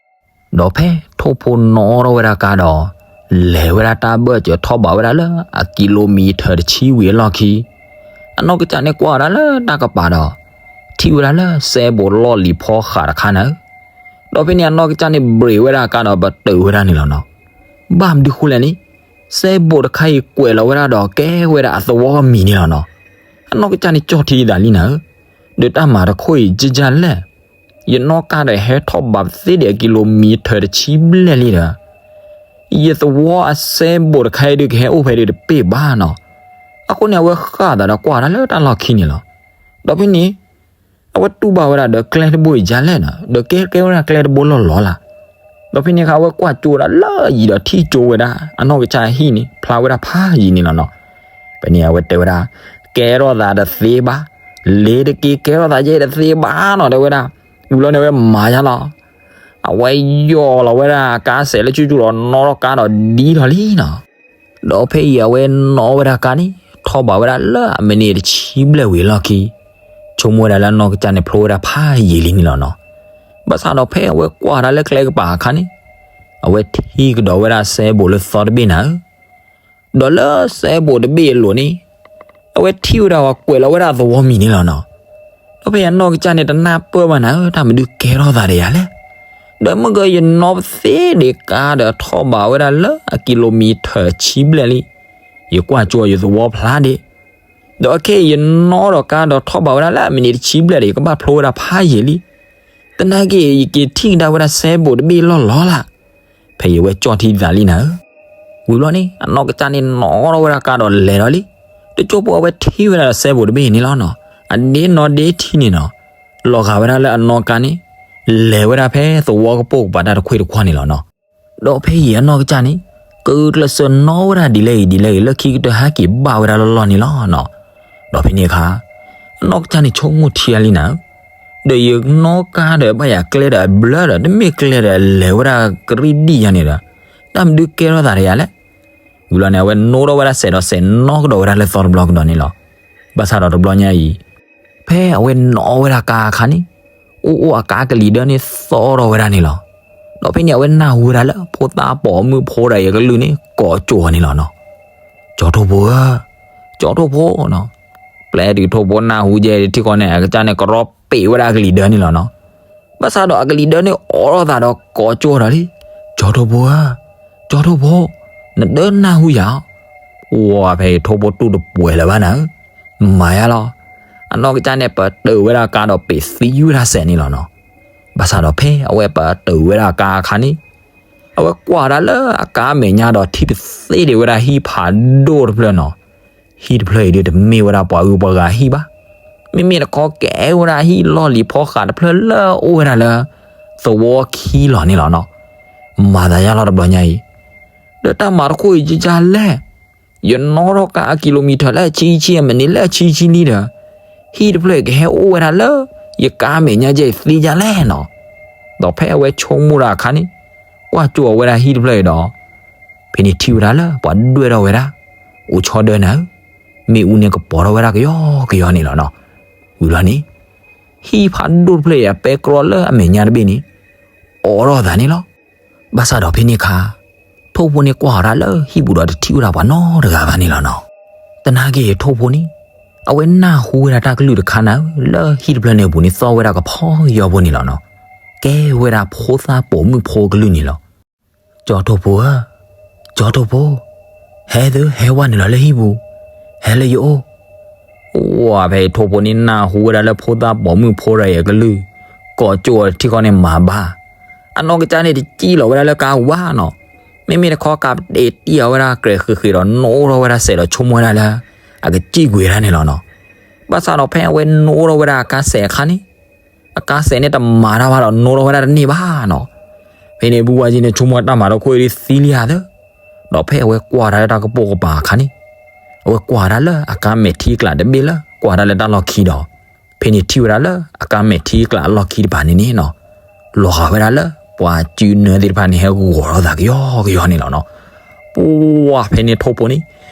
ဒီးဖဲထိၣ်ဖိနီၣ်ထီၣ်ဝဲဒၣ်ကါဒီး လဲၤဝဲဒၣ်တၢ်ဘၢၣ်စၢၤထီၣ်ဘးဝဲဒၣ်လၢအကံလိမံထၢၣ်တဆံဝံၤအလီၢ်ခံ အနီၢ်ကစၢ်န့ၣ်ကွၢ်ဝဲဒၣ်လၢတၢ်ကပၤဒီး ထံၣ်ဝဲဒၣ်လၢစဲဘိးလီၢ်လံၤဖီဃးတခါန့ၣ်ဧၢ. ဒီးဖဲန့ၣ်အနီၢ်ကစၢ်န့ၣ် ဘြ့းဝဲဒၣ်ကါဒီးပတုာ်ဝဲဒၣ်န့ၣ်လီၤနီၤ. ဘၣ်မနုၤဃိလဲၣ်န့ၣ် စဲဘိးတခါအံၤကွဲးလီၤဝဲဒၣ်ဒီးကဲဝဲဒၣ်အသဝီအမံၤန့ၣ်လီၤနီၤ. အနီၢ်ကစၢ်န့ၣ်ကၠီၣ်ထံသးလံန့ၣ်ဧၢ, ဒီးတၢ်မၤတခိၣ်အံၤကၠၢ်ကၠၢ်လဲၣ်, ယနီၣ်ကါဒီးဟဲထီၣ်ဘးသ့ဒီးအကံလိမံထၢၣ်တဆံဘျဲၣ်လံဒီး ယသဝီအစဲဘိးတခါအံၤဒုးကဟဲအိၣ်ဖဲဒုးတပ့ၢ်ဘၣ်နီၤ. အဃိန့ၣ် အဝဲဃၣ်သးဒီးကွၢ်တၢ်လၢတၢ်လီၢ်ခံန့ၣ်လီၤ. ဒီးဖဲန့ၣ် အဝဲတူၢ်ဘၣ်ဝဲဒၣ်ဒီးကျဲတဘိအံၤကၠၢ်လဲၣ်နီၤ, ဒီးကဲကဲဝဲဒၣ်ကျဲတဘိလီၢ်လီၢ်လၢ်. ဒီးဖဲန့ၣ်အခါ အဝဲကွၢ်ကၠိဝဲဒၣ်လၢအယံၤဒီးထံၣ်ကၠိဝဲဒၣ် အနီၢ်ကစၢ်ဟံၣ်န့ၣ် ဖျါဝဲဒၣ်ဖးယံၤန့ၣ်လီၤနီၤ. ဖဲန့ၣ်အဝဲတဲဝဲဒၣ် ကဲထီၣ်သးတသ့ဘၣ်, လ့ၤတက့ၤကဲထီၣ်သးယဲတသ့ဘၣ်နီၤ တဲဝဲဒၣ်. ဝံၤလီၤန့ၣ် အဝဲမၤယါလီၤ. အဝဲယီၢ်လီၤဝဲဒၣ်ကါစဲးလၢကၠူကၠူဒီး နီၣ်ထီၣ်ကါဒီးဒ်ထီၣ်လံနီၤ. ဒီးဖဲအံၤအဝဲနီၣ်ဝဲဒၣ်ကါန့ၣ် ထီၣ်ဘးဝဲဒၣ်လၢအမံးနံးတဆံဘျဲၣ်ဝံၤအလီၢ်ခံ ဆိကမိၣ်ဝဲဒၣ်လၢအနီၢ်ကစၢ်န့ၣ် ဖျိဝဲဒၣ်ဖးယံာ်လံန့ၣ်လီၤနီၤ. ဘၣ်ဆၣ်ဒီးဖဲအဝဲကွၢ်တၢ်လၢကျဲကပၤအခါန့ၣ် အဝဲထံၣ်ကဒီးဝဲဒၣ်စဲဘူးလၢသီတဘ့ၣ်နၤဧၢ. ဒီးလၢစဲဘူးတဘ့ၣ်အလိၤန့ၣ် အဝဲထံၣ်ဝဲဒၣ်ဝဲကွဲးလီၤဝဲဒၣ်သဝီမံၤန့ၣ်လီၤနီၤ. ဒီးဖဲအံၤအနီၢ်ကစၢ်န့ၣ် တနၢ်ပၢၢ်ဘၣ်နၤဧၢ, တၢ်မနုၤကဲထီၣ်သးဒီးယၤလဲၣ်. ဒီးမုၢ်ကယနီၣ်ပသ့ဒံးကါဒီး ထီၣ်ဘးဝဲဒၣ်လၢအကံလိမံထၢၣ်ဆံဘျဲၣ်လံ. ယကွၢ်ကၠိယသဝီဖျါဒံး. ဒီးခဲအံၤယနီၣ်ဒီးကါဒီးထီၣ်ဘးဝဲဒၣ်လၢအမံးနံးတဆံဘျဲၣ်ဒီး ယကဘၣ်ဖျိဝဲဒၣ်ဖးယံာ်လံ. သနာ်က့ ယက့ၤထံၣ်ကဒါဝဲဒၣ်စဲဘူးတဘ့ၣ်လီၢ်လီၤလၢ်. ဖဲအံၤအဝဲကၠီၣ်ထံသးလံနၤဧၢ. ဝံၤဘျီန့ၣ် အနီၢ်ကစၢ်န့ၣ်နီၣ်ထီၣ်ဝဲဒၣ်ကါဒီးလဲၤဒီးလံ. တကၠိဖိအဝဲထံၣ်ဝဲဒၣ်ဒီးစဲဘူးတဘ့ၣ်န့ၣ်လီၤနီၤ. အဒ့နီၣ်ဒ့ထံန့ၣ်နီၤ. လီၤဂာ်ဝဲဒၣ်လၢအနီၢ်ကါန့ၣ် လဲၤဝဲဒၣ်ဖဲသဝီကပိာ်ကပၤတၢ်တခွ့ၣ်တခွါန့ၣ်လီၤနီၤ. ဒီးဖဲအံၤအနီၢ်ကစၢ်န့ၣ် ကဂုာ်ကျဲးစၢးနီၣ်ဝဲဒၣ်ဒ်လဲၣ်ဂ့ၤဒ်လဲၣ်ဂ့ၤ လၢခံကတၢၢ်ဟဲက့ၤဘၣ်ဝဲဒၣ်လီၢ်လီၢ်န့ၣ်လီၤနီၤ. ဒီးဖဲန့ၣ်အခါ အနီၢ်ကစၢ်န့ၣ်ဆိကမိၣ်ထံလံနၤဧၢ. ဒီးယနီၣ်ကါဒီးဘၣ်ယၤကျဲဒီးအဘျၢဒီး တမ့ၢ်ကျဲဒီးလဲၤဝဲဒၣ်ကရံၣ်ဒံၣ်ယါန့ၣ်ဒီး တၢ်မနုၤကဲထီၣ်သးဒီးယၤလဲၣ်. ဝံၤလီၤန့ၣ် အဝဲနီၣ်ထီၣ်ဝဲဒၣ်စဲးဒီးစဲးနီၣ်ကဒီးဝဲဒၣ်လၢသီတဘျီကဒီးန့ၣ်လီၤ. ဘၣ်ဆၣ်ဒီးတဘျီညါအံၤ ဖဲအဝဲနီၣ်ဝဲဒၣ်ကါအခါန့ၣ် အိၣ်အိၣ်အကါကလံၤဒၢန့ၣ်သီထီၣ်ဝဲဒၣ်န့ၣ်လီၤ. ဒီးဖဲန့ၣ် အဝဲနၢ်ဟူဝဲဒၣ်လၢဖိသၣ်ပိာ်မုၣ်ဖိဒီးအကလုၢ်န့ၣ် ကိးကၠိအီၤန့ၣ်လီၤနီၤ. ကၠီထိၣ်ဖိဧၢ, ကၠီထိၣ်ဖိနီၤ. ပျဲတုၤထိၣ်ဖိနၢ်ဟူယဲထံဃီန့ၣ် အကစၢ်န့ၣ်ကရီပ့းဝဲဒၣ်အကလံၤဒၢန့ၣ်လီၤနီၤ. ဘၣ်ဆၣ်ဒီးအကလံၤဒၢန့ၣ်အိးထီၣ်သးဒီးကိးကၠိဒီးလံ, ကၠီထိၣ်ဖိဧၢ, ကၠီထိၣ်ဖိ, နတနၢ်ဟူယၤဧါ. ဝဲဖဲအံၤထိၣ်ဖိတူၢ်တပှဲၤလၢၤဘၣ်နၤဧၢ. မၤယါလီၤ. အနီၢ်ကစၢ်န့ၣ် ပတုာ်ဝဲဒၣ်ကါဒီးပ့းသံဝဲဒၣ်စဲးန့ၣ်လီၤနီၤ. ဘၣ်ဆၣ်ဒီးဖဲအဝဲပတုာ်ဝဲဒၣ်ကါအခါန့ၣ် အဝဲကွၢ်ဒၣ်လၢအကါမဲာ်ညါဒီးထံၣ်တသ့ဒံးဝဲဒၣ်ဟံၣ်ဖးဒိၣ်တဖျၢၣ်နီၤ. ဟံၣ်တဖျၢၣ်အံၤဒုးတမ့ၢ်ဝဲဒၣ်ပှၤဂုၤပှၤဂၤဟံၣ်ဘၣ်. မ့မ့ၢ်တခီကဲဝဲဒၣ်ဟံၣ်လီၢ်လံၤဖီဃးတဖျၢၣ်လၢအအိၣ်ဝဲဒၣ်လၢ သဝီခံလီၤန့ၣ်လီၤနီၤ. မၤသးယါလီၤတဘျီညါအံၤ, ဒီးတၢ်မၤတခိၣ်အံၤကကလဲၣ်. ယနီၣ်ထီၣ်ကါအကံလိမံထၢၣ်လၢအဆံဆံအမံးနံးလၢအဆံဆံလံဒီး ဟံၣ်တဖျၢၣ်အံၤကဟဲအိၣ်ဝဲဒၣ်လၢ ယကါမဲာ်ညါကဲအံၤသ့ဒ်လဲၣ်နီၤ. ဒီးဖဲအဝဲဆိကမိၣ်တၢ်အခါန့ၣ် ကွၢ်ကၠိအီၤဝဲဒၣ်ဟံၣ်တဖျၢၣ်အံၤဒီး ဖဲန့ၣ်ထံၣ်ဝဲဒၣ်လၢပှၤဒွဲၣ်ထီၣ်ဝဲဒၣ် အိၣ်ဆီဒၢနၤဧၢ, မ့ၣ်အူန့ၣ်ကပီၤထီၣ်ဝဲဒၣ်ကယီကယီန့ၣ်လီၤနီၤ. ဝံၤလီၤန့ၣ် ဟံၣ်ဖးဒိၣ်တဖျၢၣ်အံၤအပဲတြီလၢအမဲာ်ညါတဘ့ၣ်န့ၣ် အိးထီၣ်သးန့ၣ်လီၤ. ဘၣ်ဆၣ်ဒီးဖဲန့ၣ်အခါ ထိၣ်ဖိန့ၣ်ကွၢ်အီၤဒၣ်လၢဟံၣ်ပူၤဒီးတထံၣ်ဝဲဒၣ်ပှၤနီတဂၤဘၣ်န့ၣ်လီၤနီၤ. သနာ်က့ထိၣ်ဖိန့ၣ် အဝဲနၢ်ဟူဝဲဒၣ်တၢ်ကလုၢ်တခါနၤဧၢ လၢဟံၣ်တဖျၢၣ်န့ၣ်အပူၤန့ၣ်သီၣ်ဝဲဒၣ်ကဖီကယီဖိန့ၣ်လီၤနီၤ. ကဲဝဲဒၣ်ဖိသၣ်ပိာ်မုၣ်ဖိကလုၢ်န့ၣ်လီၤ. ကၠီထိၣ်ဖိဧၢ, ကၠီထိၣ်ဖိ, ဟဲသု ဟဲဝဲန့ၣ်လီၤလၢဟံၣ်ပူၤ, ဟဲလၢယအိၣ်. ဝဲဖဲထိၣ်ဖိန့ၣ်နၢ်ဟူဝဲဒၣ်လၢဖိသၣ်ပိာ်မုၣ်ဖိဒီးအကလုၢ် ကိးကၠိအီၤတထံၣ်ဃီန့ၣ်မၤဘၣ်. အနီၢ်ကစၢ်န့ၣ်တစံၣ်လီၤဝဲဒၣ်လၢကါပူၤဘၣ်နီၤ. မ့မ့ၢ်တခီကးပတ့ၢ်တံၢ်အီၤဝဲဒၣ်ကြဲးဃ့ဃ့ဒီး နီၣ်ထီၣ်ဝဲဒၣ်စဲးဒီးဆိကမိၣ်ဝဲဒၣ်လၢ အကစံၣ်ကွံာ်ဝဲဒၣ်န့ၣ်လီၤနီၤ. ဘၣ်ဆၣ်ဒီးဖဲအဝဲနီၣ်ထီၣ်ဝဲဒၣ်အကါစဲးအခါန့ၣ် အကါစဲးန့ၣ်တမၤတၢ်ဘၣ်ဒီးနီၣ်ထီၣ်ဝဲဒၣ်တန့ၢ်ဘၣ်နီၤ. ဖဲန့ၣ် ဘုဝဲကၠံန့ၣ် ဆိကမိၣ်တၢ်မၤတခိၣ်အံၤဒုးသံလံဧါသၢ. ဒီးဖဲအဝဲကွၢ်တၢ်လၢတၢ်ကပိာ်ကပၤအခါန့ၣ် အဝဲကွၢ်တၢ်လၢအကါမဲာ်ထံကျးတဘ့ၣ်လၢ ကွၢ်တၢ်လၢတၢ်လီၢ်ခံဒီး ဖဲန့ၣ်ထံၣ်ဝဲဒၣ်လၢအကါမဲာ်ထံကျးအလီၢ်ခံတပၤန့ၣ်န့ၣ်နီၤ လီၤဂာ်ဝဲဒၣ်လၢပှၤစုနၢသ့ၣ်တဖၣ်န့ၣ် ဟဲဂီၤထီၣ်သးကယီကယီန့ၣ်လီၤနီၤ. ပှၤဖဲန့ၣ်ထိၣ်ဖိန့ၣ်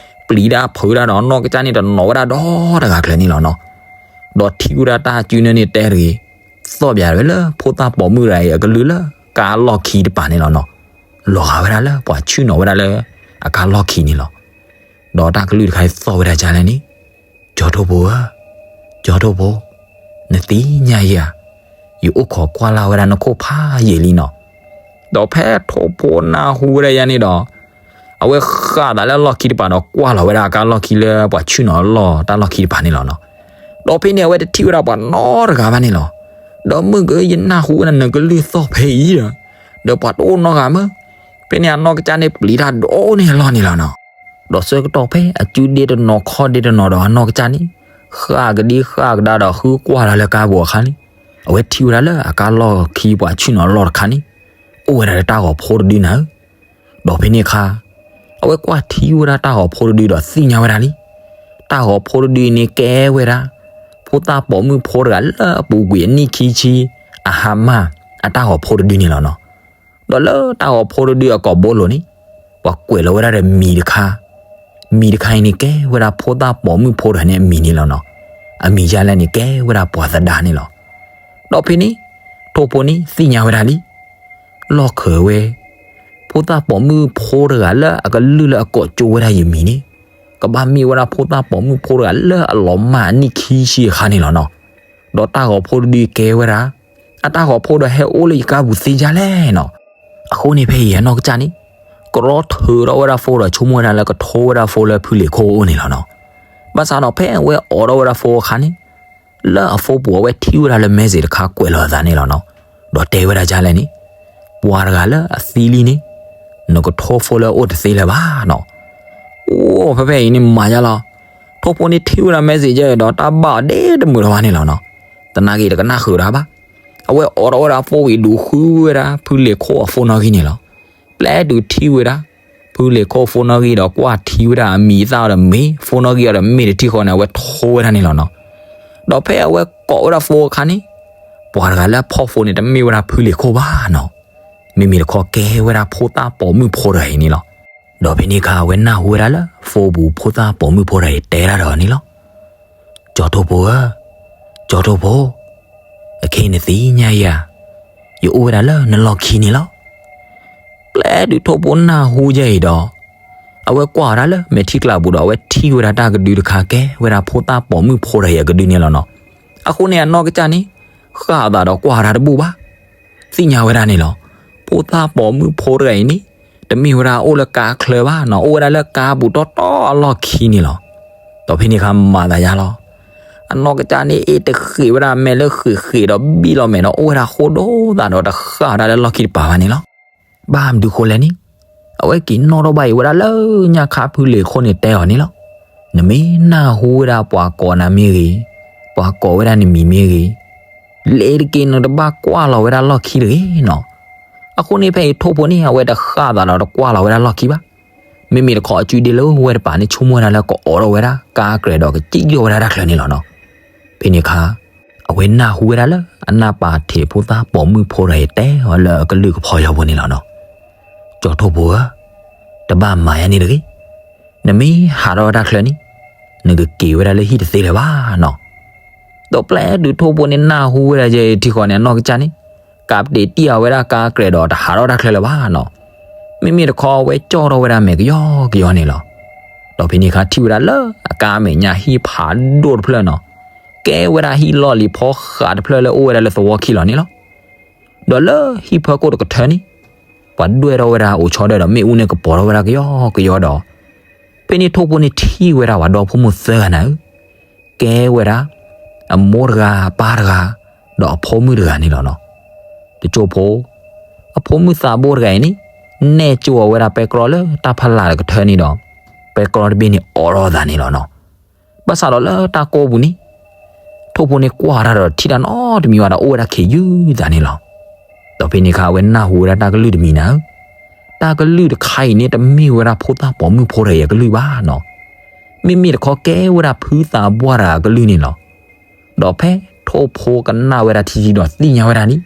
ပျံၤတၢ်ဖုးတၢ်ဒီးနီၢ်ကစၢ်န့ၣ်တနီၤဝဲဒၣ်ဒီတဂၤကျၢၤန့ၣ်လီၤနီၤ. ဒီးထံၣ်ဝဲဒၣ်တၢ်စုနၢန့ၣ်တဲတဂ့ၤ, သီၣ်ဘၣ်ဝဲလၢဖိသၣ်ပိာ်မုၣ်တဂၤအံၤအကလုၢ်လၢကါလီၢ်ခံတပၤန့ၣ်လီၤနီၤ. လီၤဂာ်ဝဲဒၣ်လၢပှၤဆ့ၣ်နီၤဝဲဒၣ်လၢအကါလီၢ်ခံန့ၣ်လီၤ. ဒီးတၢ်ကလုၢ်တခါအံၤသီၣ်ဝဲဒၣ်ဒ်လဲၣ်န့ၣ်, ကၠီထိၣ်ဖိဧၢ, ကၠီထိၣ်ဖိ, နသ့ၣ်ညါယၤဧါ, ယအိၣ်ခိးကွၢ်လၢ်ဝဲဒၣ်နခိၣ်ဖးယံာ်လံနီၤ. ဒီးဖဲထိၣ်ဖိနၢ်ဟူဝဲဒၣ်ယၤန့ၣ်ဒီး အဝဲဃၣ်သးလၢအလီၢ်ခံတပၤဒီးကွၢ်လီၤဝဲဒၣ်အကါလီၢ်ခံလၢပှၤဆ့ၣ်နီၤအလီၢ်တၢ်လီၢ်ခံတပၤန့ၣ်လီၤနီၤ. ဒီးဖဲန့ၣ်အဝဲတထံၣ်ဝဲဒၣ်ပှၤနီတဂၤဘၣ်န့ၣ်လီၤ. ဒီးမုၢ်ကယနၢ်ဟူဝဲဒၣ်နကလုၢ်သီၣ်ဖဲအံၤဒီး ဒီးပှၤတအိၣ်နီတဂၤမ့ၢ်. ဖဲန့ၣ်အနီၢ်ကစၢ်န့ၣ်ပျံၤတၢ်ဒိၣ်န့ၢ်အလီၢ်န့ၣ်လီၤနီၤ. ဒီးဆၢကတီၢ်ဖဲအစုဒ့တနီၤခီၣ်ဒ့တနီၤဒီးအနီၢ်ကစၢ်န့ၣ် ဃၣ်ကဒံဃၣ်ကဒါဒီးဃုကွၢ်တၢ်လၢကါပူၤအခါန့ၣ် အဝဲထံၣ်ဝဲဒၣ်လၢအကါလီၢ်ခံပှၤဆ့ၣ်နီၤအလီၢ်တခါန့ၣ် အိၣ်ဝဲဒၣ်လၢတၢ်ဂီၤဖိတဒုနၤဧၢ. ဒီးဖဲန့ၣ်အခါ အဝဲကွၢ်ထံၣ်ဝဲဒၣ်တၢ်ဂီၤဖိတဒုဒီးသ့ၣ်ညါဝဲဒၣ်လံ. တၢ်ဂီၤဖိတဒုအံၤန့ၣ်ကဲဝဲဒၣ် ဖိသၣ်ပိာ်မုၣ်ဖိတဂၤလၢအပူၤကွံာ်အနံၣ်ခံဆံ အဟါမၢ် အတၢ်ဂီၤဖိတဒုန့ၣ်လီၤနီၤ. ဒီးလၢတၢ်ဂီၤဖိတဒုအကိာ်ဘိလိၤန့ၣ် ပှၤကွဲးလီၤဝဲဒၣ်ဒီးမံၤတခါ, မံၤတခါအံၤန့ၣ် ကဲဝဲဒၣ်ဖိသၣ်ပိာ်မုၣ်ဖိတဂၤန့ၣ်အမံၤန့ၣ်လီၤနီၤ. အမံၤဒ်လဲၣ်န့ၣ် ကဲဝဲဒၣ်ပှၤသဒါန့ၣ်လီၤ. ဒီးဖဲန့ၣ် ထိၣ်ဖိန့ၣ်သ့ၣ်ညါဝဲဒၣ်လံ လီၢ်ခၢးဝဲ ဖိသၣ်ပိာ်မုၣ်ဖိတဂၤလၢအကလုၢ်လၢအကိးကၠိဝဲဒၣ်ယမံၤန့ၣ် ကဘၣ်မ့ၢ်ဝဲဒၣ်ဖိသၣ်ပိာ်မုၣ်ဖိတဂၤလၢအလီၤမၢ်အနံၣ်ခံဆံအခါန့ၣ်လီၤနီၤ. ဒီးတၢ်ဂီၤဖိတဒုကဲဝဲဒၣ် အတၢ်ဂီၤဖိဒီးဟဲအိၣ်လၢယကါပူၤသ့ဒ်လဲၣ်နီၤ. အဃိန့ၣ်ဖဲအံၤအနီၢ်ကစၢ်န့ၣ် ကရီထၢထီၣ်ဝဲဒၣ်ဖိဒီးဆိကမိၣ်ဝဲဒၣ်လၢကထိဝဲဒၣ်ဖိလၢဖုလံၤခိၣ်အအိၣ်န့ၣ်လီၤနီၤ. ဘၣ်ဆၣ်ဒီးဖဲအဝဲအိးထီၣ်ဝဲဒၣ်ဖိအခါန့ၣ် လၢအ phone ပူၤအဝဲထံၣ်ဝဲဒၣ်လၢ message တခါကွဲးလီၤအသးန့ၣ်လီၤနီၤ. ဒီးတဲဝဲဒၣ်ဒ်လဲၣ်န့ၣ် ပှၤတဂၤလၢအသံလံန့ၣ် နကထိ phone လၢအအိၣ်တသ့လၢၤဘၣ်နီၤ. အိၣ်ဖဲဖဲအံၤန့ၣ်မၤယါလီၤ. ထိၣ်ဖိန့ၣ်ထံၣ်ဝဲဒၣ် message ဒီးတၢ်ဘၣ်အီၤဒ့တမုာ်တဝါန့ၣ်လီၤနီၤ. သနာ်က့တကနၣ်ဃုာ်တၢ်ဘၣ်. အဝဲအိးထီၣ်ဝဲဒၣ် phone ဝံၤဒုးဃုဝဲဒၣ်ဖုလံၤခိၣ်အ phone နီၣ်ဂံၢ်န့ၣ်လီၤ. ပျဲတုၤထံၣ်ဝဲဒၣ် ဖုလံၤခိၣ်အ phone နီၣ်ဂံၢ်ဒီးကွၢ်ထံဝဲဒၣ်အမံၤအသၣ်အီၤဒီးမ့ၢ် phone နီၣ်ဂံၢ်အီၤဒီးမ့ၢ်တထံၣ်ဃီန့ၣ် အဝဲထိဝဲဒၣ်န့ၣ်လီၤနီၤ. ဒီးဖဲအဝဲကိးဝဲဒၣ် phone အခါန့ၣ် ပှၤတဂၤလၢအဖီၣ် phone န့ၣ် တမ့ၢ်ဝဲဒၣ်ဖုလံၤခိၣ်ဘၣ်နီၤ. မ့မ့ၢ်တခီကဲဝဲဒၣ်ဖိသၣ်ပိာ်မုၣ်ဖိတဂၤအံၤန့ၣ်လီၤ. ဒီးဖဲန့ၣ်အခါအဝဲနၢ်ဟူဝဲဒၣ်လၢ phone ပူၤဖိသၣ်ပိာ်မုၣ်ဖိတဂၤအံၤတဲဒၣ်ဒီးအီၤန့ၣ်လီၤ. ကၠီထိၣ်ဖိဧၢ, ကၠီထိၣ်ဖိ, အခဲအံၤနသ့ၣ်ညါဧါ, ယအိၣ်ဝဲဒၣ်လၢနလီၢ်ခံန့ၣ်လီၤ. ပျဲတုၤထိၣ်ဖိနၢ်ဟူယဲအံၤဒီး အဝဲကွၢ်ဝဲဒၣ်လၢမဲာ်ထံကျးပူၤဒီး အဝဲထံၣ်ဝဲဒၣ်တၢ်ကဒုတခါ ကဲဝဲဒၣ်ဖိသၣ်ပိာ်မုၣ်ဖိတဂၤအံၤအကဒုန့ၣ်လီၤနီၤ. အဃိန့ၣ်အနီၢ်ကစၢ်န့ၣ် ဃၣ်အသးဒီးကွၢ်ဝဲဒၣ်တဘူၣ်ဘၣ်. သ့ၣ်ညါဝဲဒၣ်န့ၣ်လီၤ. ဖိသၣ်ပိာ်မုၣ်ဖိတဂၤအံၤန့ၣ် တမ့ၢ်ဝဲဒၣ်အိၣ်လၢကါချၢဘၣ်နီၤ, အိၣ်ဝဲဒၣ်လၢကါပူၤတီတီအလီၢ်ခံန့ၣ်လီၤ. ဒီးဖဲန့ၣ်အခါမၤသးယါလီၤ. အနီၢ်ကစၢ်န့ၣ်အ့ၣ်တဃ့းဝဲဒၣ်မဲာ်လၢဃ့းဃ့းဒီးဘံၣ်လီၤမဲာ်ဒီး အိၣ်ဝဲဒၣ်ဃိဒိၣ်သးဒီးတဃၣ်ဝဲဒၣ်လၢလီၢ်ခံတပၤဘၣ်န့ၣ်လီၤ. ဘၣ်မနုၤဃိလဲၣ်န့ၣ် အဝဲက့ၤနီၣ်ထီၣ်ဘၣ်အံၤဝဲဒၣ်လၢညၣ်ခါဖုလံၤခိၣ်န့ၣ်တဲအီၤန့ၣ်လီၤ. နမ့ၢ်နၢ်ဟူဝဲဒၣ်ပှၤကိးနၤမ့ၢ်ဂ့ၤ, ပှၤကိးဝဲဒၣ်နမံၤမ့ၢ်ဂ့ၤ, လဲၤတက့ၤနတဘၣ်ကွၢ်လီၤဝဲဒၣ်လီၢ်ခံတဂ့ၤနီၤ. အဃိန့ၣ်ဖဲအံၤထိၣ်ဖိန့ၣ် အဝဲတဃၣ်သးဒီးတကွၢ်လီၤဝဲဒၣ်လီၢ်ခံဘၣ်. မ့မ့ၢ်တခီအစုဒ့လၢဝဲတပၤန့ၣ် ဆိကမိၣ်ဝဲဒၣ်လၢကအိးထီၣ်ဝဲဒၣ်ကါအကြဲးဒီးကစံၣ်ကၠီၣ်ဝဲဒၣ်တၢ်ချၢန့ၣ်လီၤနီၤ. ဖဲန့ၣ်အခါ အဝဲနၢ်ဟူဝဲဒၣ်လၢအနၢ်ပာ်ထံးဖိသၣ်ပိာ်မုၣ်ဖိတဂၤအံၤတဲအီၤလၢအကလုၢ်ကဖီယီဖိန့ၣ်လီၤနီၤ. ကၠီထိၣ်ဖိဧၢ, တဘၣ်မၤယါန့ၣ်တဂ့ၤ. နမ့ၢ်ဟးထီၣ်ဝဲဒၣ်တၢ်ချၢန့ၣ် နကက့ၤဝဲဒၣ်လၢဟံၣ်တသ့လၢၤဘၣ်နီၤ. ဒီးပျဲတုၤထိၣ်ဖိန့ၣ်နၢ်ဟူဝဲဒၣ်ယဲအံၤထံဃီန့ၣ် အနီၢ်ကစၢ်န့ၣ် ကးပတ့ၢ်တံၢ်အီၤဝဲဒၣ်ကါအကြဲးဒီးတဟးထီၣ်တၢ်ချၢလၢၤဘၣ်နီၤ. မ့မ့ၢ်တခီအဝဲကၠီၣ်ထီၣ်ဝဲဒၣ်မဲာ်ကယီကယီန့ၣ်လီၤ. ဒီးဖဲန့ၣ်အခါထံၣ်ဝဲဒၣ်လၢအကါအမဲာ်ညါဟံၣ်ဖးဒိၣ်တဖျၢၣ်နီၤ, ကဲဝဲဒၣ်ဟံၣ်လီၢ်လံၤဖီဃးတဖျၢၣ်လၢအိၣ်ဝဲဒၣ်လၢသဝီခံလီၤန့ၣ်လီၤ. ဒီးလၢဟံၣ်ဖၢခိၣ်တကထၢန့ၣ် ပှၤဒွဲၣ်ထီၣ်ဝဲဒၣ်အိၣ်ဆီဒၢၣ်ဒီးမ့ၣ်အူန့ၣ်ကပီၤထီၣ်ဝဲဒၣ်ကယီကယီဒီး ဖဲန့ၣ်ထိၣ်ဖိန့ၣ်ထံၣ်ဝဲဒၣ်ပှၤဒီဖိမိၢ်သၢဂၤနၤဧၢ, ကဲဝဲဒၣ် အမိၢ်တဂၤ အပၢ်တဂၤ ဒီးအဖိမုၣ်တဂၤန့ၣ်လီၤနီၤ. တကၠိၢ်ဖိ အဖိမုၣ်သးဘိတဂၤအံၤန့ၣ် နဲၣ်ကၠိအီၤဝဲဒၣ်ပဲတြီလၢတၢ်ဖးလာ်တကထၢန့ၣ်ဒီး ပဲတြီတဘ့ၣ်န့ၣ်အိးထီၣ်အသးန့ၣ်လီၤနီၤ. ဘၣ်ဆၣ်ဒီးလၢတၢ်ကိးပူၤန့ၣ် ထိၣ်ဖိန့ၣ်ကွၢ်တၢ်ဒီးထံၣ်တၢ်နီတမံၤဘၣ်ဒီးအိၣ်ဝဲဒၣ်ခံးယုၢ်သးန့ၣ်လီၤ. ဒီးဖဲန့ၣ်အခါအဝဲနၢ်ဟူဝဲဒၣ်တၢ်ကလုၢ်တမံၤနၤဧၢ, တၢ်ကလုၢ်တခါအံၤန့ၣ် တမ့ၢ်ဝဲဒၣ်ဖိသၣ်ပိာ်မုၣ်ဖိတဂၤအံၤအကလုၢ်ဘၣ်နီၤ. မ့မ့ၢ်တခီကဲဝဲဒၣ်ဖုသးပှၢ်တဂၤအကလုၢ်န့ၣ်လီၤ. ဒီးဖဲထိၣ်ဖိကနၣ်ဝဲဒၣ်ထံထံဒီးသ့ၣ်ညါဝဲဒၣ်န့ၣ်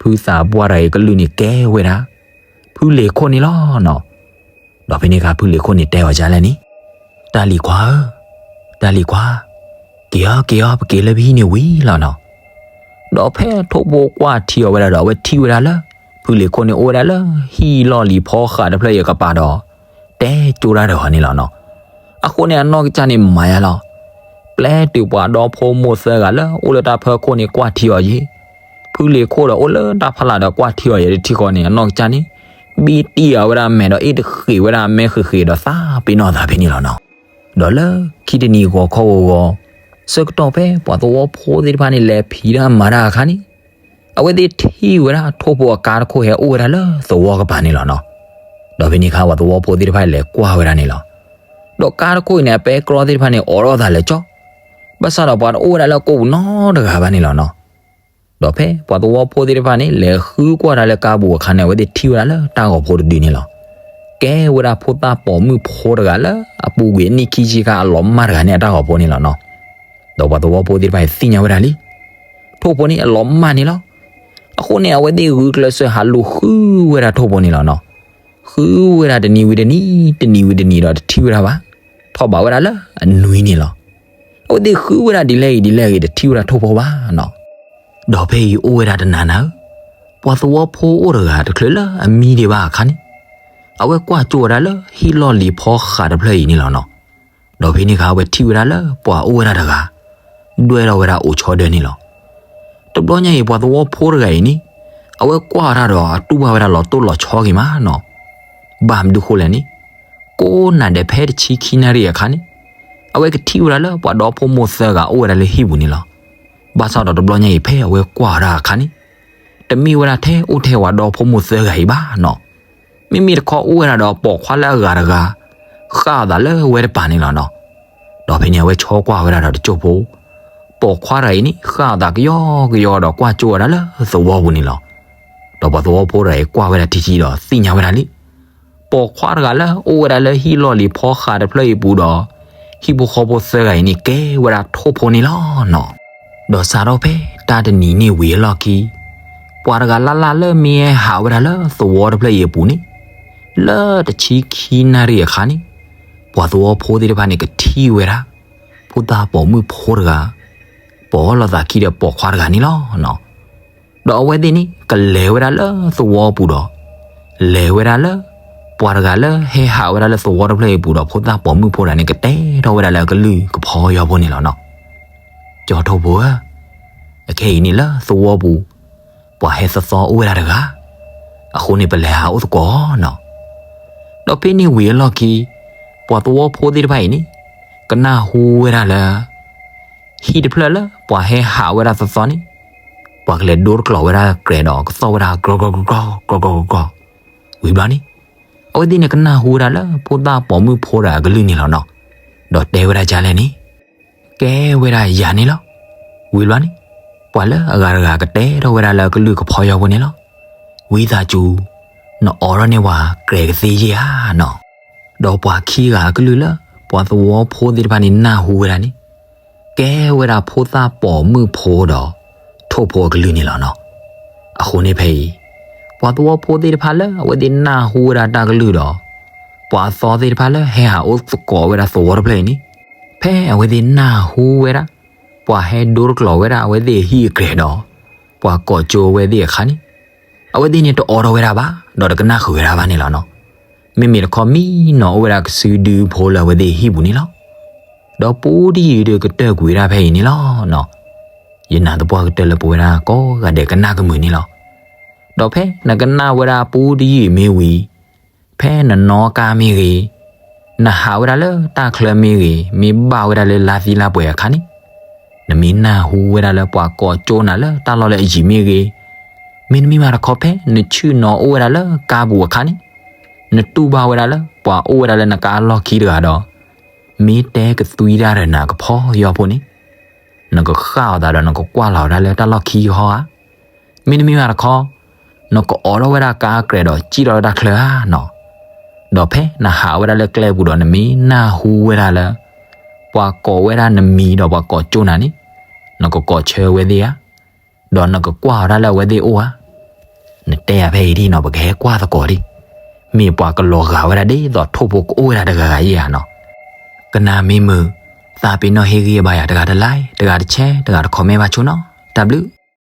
ဖုသးပှၢ်တဂၤအံၤအကလုၢ်န့ၣ်ကဲဝဲဒၣ် ဖုလံၤခိၣ်န့ၣ်လီၤနီၤ. ဒီးဖဲန့ၣ်အခါဖုလံၤခိၣ်န့ၣ်တဲအီၤဒ်လဲၣ်န့ၣ်, တၢ်လံၤခွါဧၢ, တၢ်လံၤခွါ, က့ၤအီၤက့ၤအီၤ ပက့ၤလၢပဟံၣ်န့ၣ်ဝံၤလီၤနီၤ. ဒီးဖဲထိၣ်ဖိကွၢ်ထံအီၤဝဲဒၣ်ဒီး အဝဲထံၣ်ဝဲဒၣ်လၢ ဖုလံၤခိၣ်န့ၣ်အိၣ်ဝဲဒၣ်လၢဟံၣ်လီၢ်လံၤဖီဃးတဖျၢၣ်အံၤအကပၤဒီး တဲကၠိတၢ်ဒီးအီၤန့ၣ်လီၤနီၤ. အဃိန့ၣ်အနီၢ်ကစၢ်န့ၣ်မၤယါလီၤ. ပျဲတုၤပှၤဒီဖိမိၢ်သၢဂၤလၢအိၣ်လၢတၢ်ဖၢခိၣ်န့ၣ်ကွၢ်ထံအီၤယဲၢ်, ဖုလံၤခိၣ်ဒီးအိၣ်လၢတၢ်ဖးလာ်ဒီးကွၢ်ထံအီၤယဲၢ်တထံၣ်ဃီန့ၣ် အနီၢ်ကစၢ်န့ၣ် ဘံၣ်တံၢ်အီၤဝဲဒၣ်မဲာ်ဒီးအ့ၣ်တဃ့းဝဲဒၣ်မဲာ်ဃ့းဃ့းဒီးသးပ့ၤနီၣ်သးဖဲန့ၣ်လီၤနီၤ. ဒီးလၢခံတနံၤဂီၤခီဂီၤဂီၤ ဆၢကတီၢ်ဖဲပှၤသဝီဖိသ့ၣ်တဖၣ်န့ၣ် လဲၤဖံးတၢ်မၤတၢ်အခါန့ၣ် အဝဲသ့ၣ်ထံၣ်ဝဲဒၣ်ထိၣ်ဖိအကါတခိၣ်ဟဲအိၣ်ဝဲဒၣ်လၢသဝီကပၤန့ၣ်လီၤနီၤ. ဒီးဖဲန့ၣ်အခါပှၤသဝီဖိသ့ၣ်တဖၣ်လဲၤကွၢ်ဝဲဒၣ်န့ၣ်လီၤ. ဒီးကါတခိၣ်အံၤန့ၣ် အပဲတြီသ့ၣ်တဖၣ်န့ၣ် အိးထီၣ်သးလၢာ်ကၠီ, ဘၣ်ဆၣ်ဒီးပှၤတအိၣ်ဝဲဒၣ်လၢကိာ်ပူၤနီတဂၤဘၣ်န့ၣ်လီၤနီၤ. ဒီးဖဲပှၤသဝီဖိသ့ၣ်တဖၣ်န့ၣ် လဲၤဃုကွၢ်တၢ်လၢကါပူၤအခါန့ၣ် အဝဲသ့ၣ်ထံၣ်ဝဲဒၣ်လၢတၢ်ဂီၤဖိတဒုန့ၣ်လီၤ. ကဲဝဲဒၣ်ဖိသၣ်ပိာ်မုၣ်ဖိတဂၤလၢအပူၤကွံာ်အနံၣ်ခံဆံခါအလီၤမၢ်တဂၤန့ၣ်အတၢ်ဂီၤဖိန့ၣ်လီၤနီၤ. ဒီးပှၤသဝီဖိသ့ၣ်တဖၣ်အံၤသ့ၣ်ညါဝဲဒၣ်လံ, ထိၣ်ဖိန့ၣ်အလီၤမၢ်န့ၣ်လီၤ. အဃိန့ၣ် အဝဲသ့ၣ်ဂုာ်ကျဲးစၢးဟးလူၤဃုဝဲဒၣ်ထိၣ်ဖိန့ၣ်လီၤနီၤ. ဃုဝဲဒၣ်တနံၤဝံၤတနံၤ, တနံၤဝံၤတနံၤဒီးတထံၣ်ဝဲဒၣ်ဘၣ်, ထီၣ်ဘးဝဲဒၣ်လၢအနွံန့ၣ်လီၤ. အဝဲသ့ၣ်ဃုဝဲဒၣ်ဒ်လဲၣ်ဂ့ၤဒ်လဲၣ်ဂ့ၤ တထံၣ်ဝဲဒၣ်ထိၣ်ဖိဘၣ်နီၤ. ဒီးဖဲအံၤအိၣ်ဝဲဒၣ်တနၤနၤဧၢ, ပှၤသဝီဖိအိၣ်တဂၤတချုးလၢအမံဒံးဘၣ်အခါန့ၣ်, အဝဲကွၢ်ကၠိဝဲဒၣ်လၢဟံၣ်လီၢ်လံၤဖီဃးတဖျၢၣ်အံၤန့ၣ်လီၤနီၤ. ဒီးဖဲန့ၣ်အခါအဝဲထံၣ်ဝဲဒၣ်လၢပှၤအိၣ်ဝဲဒၣ်တဂၤ ဒွဲၣ်ထီၣ်ဝဲဒၣ်အိၣ်ဆီဒၢန့ၣ်လီၤ. တဘျီညါအံၤ ပှၤသဝီဖိတဂၤအံၤန့ၣ်, အဝဲကွၢ်တၢ်ဒီးအတူၢ်ဘၣ်ဝဲဒၣ်လီၤတိၢ်လီၤဆီဂ့ၤမးနီၤ. ဘၣ်မနုၤဃိလဲၣ်န့ၣ်, ကိးနၤဒဲးဖဲတဆံခံနၣ်ရံၣ်အခါန့ၣ်, အဝဲကထံၣ်ဝဲဒၣ်လၢပှၤဒီဖိမိၢ်သၢဂၤအိၣ်ဝဲဒၣ်လၢဟံၣ်ပူၤန့ၣ်လီၤ. ဘၣ်ဆၣ်ဒီးတဘျီညါအံၤဖဲအဝဲကွၢ်ဝဲဒၣ်အခါန့ၣ်, တမ့ၢ်ဝဲဒၣ်ထဲအိၣ်ထဲပှၤဒီဖိမိၢ်သၢဂၤအံၤဘၣ်နီၤ. မ့မ့ၢ်တခီအိၣ်ဝဲဒၣ်ဒီးပိာ်ခွါလၢအဂၤတဂၤ ဃၣ်အသးလၢဝဲတပၤန့ၣ်လီၤနီၤ. ဒီးဖဲန့ၣ်အဝဲဆီကွၢ်ဝဲဒၣ်ဒီးတစိၢ်ဖိ, ပိာ်ခွါတဂၤအံၤန့ၣ် ဃၣ်အသးကယီကယီဒီးကွၢ်ကၠိဝဲဒၣ်လၢသဝီပူၤန့ၣ်လီၤ. ဒီးပှၤသဝီဖိတဂၤအံၤကွၢ်ဝဲဒၣ်ထံထံဒီးသ့ၣ်ညါဝဲဒၣ်လံ, ပိာ်ခွါတဂၤလၢအိၣ်ဝဲဒၣ်လၢဟံၣ်လီၢ်လံၤဖီဃးတဖျၢၣ်အံၤပူၤဒီး ဟံၣ်ဖိဃီဖိသၢဂၤအံၤန့ၣ်ကဲဝဲဒၣ်ထိၣ်ဖိန့ၣ်လီၤနီၤ. ဒီးစးထီၣ်ဖဲတၢ်တနံၤန့ၣ်ဝံၤအလီၢ်ခံ, ပှၤတဂၤလၢ်လၢ်လၢမ့ၢ်ဟဲဟးဝဲဒၣ်လၢသဝီတဖျၢၣ်အံၤအပူၤန့ၣ်, လၢတဆံခံနၣ်ရံၣ်အခါန့ၣ်, ပှၤသဝီဖိသ့ၣ်တဖၣ်န့ၣ်ကထံၣ်ဝဲဒၣ် ဖိသၣ်ပိာ်မုၣ်ဖိတဂၤ ပိာ်လိာ်သးခံဒီးပိာ်ခွါတဂၤန့ၣ်လီၤနီၤ. ဒီးအဝဲသ့ၣ်န့ၣ် ကလဲၤဝဲဒၣ်လၢသဝီပူၤဒီး လဲၤဝဲဒၣ်လၢ ပှၤတဂၤလၢဟဲဟးဝဲဒၣ်လၢသဝီတဖျၢၣ်အံၤပူၤဒီး ဖိသၣ်ပိာ်မုၣ်ဖိတဂၤန့ၣ် ကတဲထီၣ်ဝဲဒၣ်လၢအကလုၢ်ကဖီယီဖိန့ၣ်လီၤနီၤ. ကၠီထိၣ်ဖိဧၢ, အခဲအံၤန့ၣ်လၢသဝီပူၤ ပှၤဟဲသီသီအိၣ်ဝဲဒၣ်တဂၤ, အဃိန့ၣ် ပလဲၤဟးအိၣ်သကိးနီၤ. ဒီးဖဲန့ၣ်ဝံၤအလီၢ်ခံ, ပှၤသဝီဖိသ့ၣ်တဖၣ်အံၤန့ၣ် ကနၢ်ဟူဝဲဒၣ်လၢ ဟံၣ်တဖျၢၣ်လၢပှၤဟဲဟးဝဲဒၣ်သီသီန့ၣ်, ပှၤကလဲၤဒိတကျိၤဝဲဒၣ်ကြဲးဒီးကသီၣ်ဝဲဒၣ် ကြီကြီကြီကြီကြီကြီကြီ, ဝံၤဘျီန့ၣ် အဝဲသ့ၣ်န့ၣ်ကနၢ်ဟူဝဲဒၣ်လၢဖိသၣ်ပိာ်မုၣ်ဖိတဂၤအကလုၢ်န့ၣ်လီၤနီၤ. ဒီးတဲဝဲဒၣ်ဒ်လဲၣ်န့ၣ်, ကဲဝဲဒၣ်ယၤန့ၣ်လီၤ. ဝံၤဘျီန့ၣ် ပှၤလၢအဂၤတဂၤကတဲထီၣ်ဝဲဒၣ်လၢအကလုၢ်ကဖီယီဖိန့ၣ်လီၤ. ဝံသးစူၤ, နအိးထီၣ်န့ၢ်ပှၤကြဲးကသ့ဧါနီၤ. ဒီးပှၤခံဂၤအကလုၢ်လၢ ပှၤသဝီဖိသ့ၣ်တဖၣ်န့ၣ်နၢ်ဟူဝဲဒၣ်န့ၣ်, ကဲဝဲဒၣ်ဖိသၣ်ပိာ်မုၣ်ဖိဒီး ထိၣ်ဖိအကလုၢ်န့ၣ်လီၤနီၤ. အဃိန့ၣ်ဖဲအံၤ, ပှၤသဝီဖိသ့ၣ်တဖၣ်လၢအဝဲသ့ၣ်နၢ်ဟူဝဲဒၣ်တၢ်ကလုၢ်ဒီး ပှၤအသီသ့ၣ်တဖၣ်လၢဟဲဟးအိၣ်သကိးဝဲဒၣ်သဝီတဖျၢၣ်အံၤန့ၣ်, ဖဲအဝဲသ့ၣ်နၢ်ဟူဝဲဒၣ် ပှၤဟဲဒိတကျိၤဝဲဒၣ်အဝဲသ့ၣ်အဟံၣ်အကြဲးဒီး ပှၤကိးကၠိဝဲသ့ၣ်အခါန့ၣ်, အဝဲသ့ၣ်န့ၣ်တအိးထီၣ်ဝဲဒၣ်ဘၣ် ဒီးတကနၣ်ဃုာ်ဝဲဒၣ်ဘၣ်န့ၣ်လီၤနီၤ. မ့မ့ၢ်တခီမံနီၤအိၣ်ဝဲဒၣ်ကစုဒုဖိလၢအဝဲသ့ၣ်အဟံၣ်ပူၤန့ၣ်လီၤ. ဒီးပူတယုၢ်ဒုးကတၢၢ်ကွံာ်ဝဲဒၣ်ဖဲအံၤန့ၣ်လီၤနီၤ. ယနာ်သပှၢ်ကတၢၢ်လၢပဝဲဒၣ်ကိးဂၤဒဲးကနၣ်ကမုာ်န့ၣ်လီၤ. ဒီးဖဲနကနၣ်ဝဲဒၣ်ပူတယုၢ်မ့ၢ်ဝံၤ, ဖဲနနီၣ်ကါမ့ၢ်ဂ့ၤ, နဟးဝဲဒၣ်လၢတၢ်ချၢမ့ၢ်ဂ့ၤ, မ့ၢ်ဘၣ်ဝဲဒၣ်လၢလါသံလါပှဲၤအခါန့ၣ်, နမ့ၢ်နၢ်ဟူဝဲဒၣ်လၢပှၤကိးကၠိနၤလၢတၢ်လီၢ်လၢအယံၤမ့ၢ်ဂ့ၤ, မ့တမ့ၢ်ဘၣ်တခီဖဲနဆ့ၣ်နီၤအိၣ်ဝဲဒၣ်လၢကါပူၤအခါန့ၣ်, နတူၢ်ဘၣ်ဝဲဒၣ်လၢပှၤအိၣ်ဝဲဒၣ်လၢနကါလီၢ်ခံတဂၤဒီး မ့ၢ်တဲကသွံတၢ်ဒီးနၤကဖီယီဖိန့ၣ်, နကဃၣ်အီၤသးဒီးနကကွၢ်လီၤဝဲဒၣ်လၢတၢ်လီၢ်ခံကဟီဧါ. မ့တမ့ၢ်ဘၣ်တခီ, နကအိးထီၣ်ဝဲဒၣ်ကါအကြဲးဒီးစံၣ်ထီၣ်လၢတၢ်ချၢဧါနီၤ. ဒီးဖဲနဟးဝဲဒၣ်လၢကျဲပူၤဒီးနမ့ၢ်နၢ်ဟူဝဲဒၣ်လၢ ပှၤကိးဝဲဒၣ်နမံၤဒီးပှၤကိးကၠိနၤန့ၣ်, နကကိးဆၢအဝဲသ့ၣ်ဧါ, ဒီးနကကွၢ်အီၤဒၣ်လၢအဝဲသ့ၣ်အိၣ်ဧါ. နတဲယၤဖဲအံၤဒ်နီၤ ပကဟဲကွၢ်သကိးဒံး, မ့ၢ်ပှၤကလီၤဂာ်ဝဲဒၣ်ဒ်သိးထိၣ်ဖိကအိၣ်ဝဲဒၣ်တဂၤဂၤယဲၢ်ဧါနီၤ. ကနၣ်မ့ၢ်မုာ်, သးပ့ၤနီၣ်ဟ့ၣ်ဂံၢ်ဘါယၤတဂၤတlike, တဂၤတshare, တဂၤတcommentဘၣ်ဆိနီၤ. တၢ်ဘျုး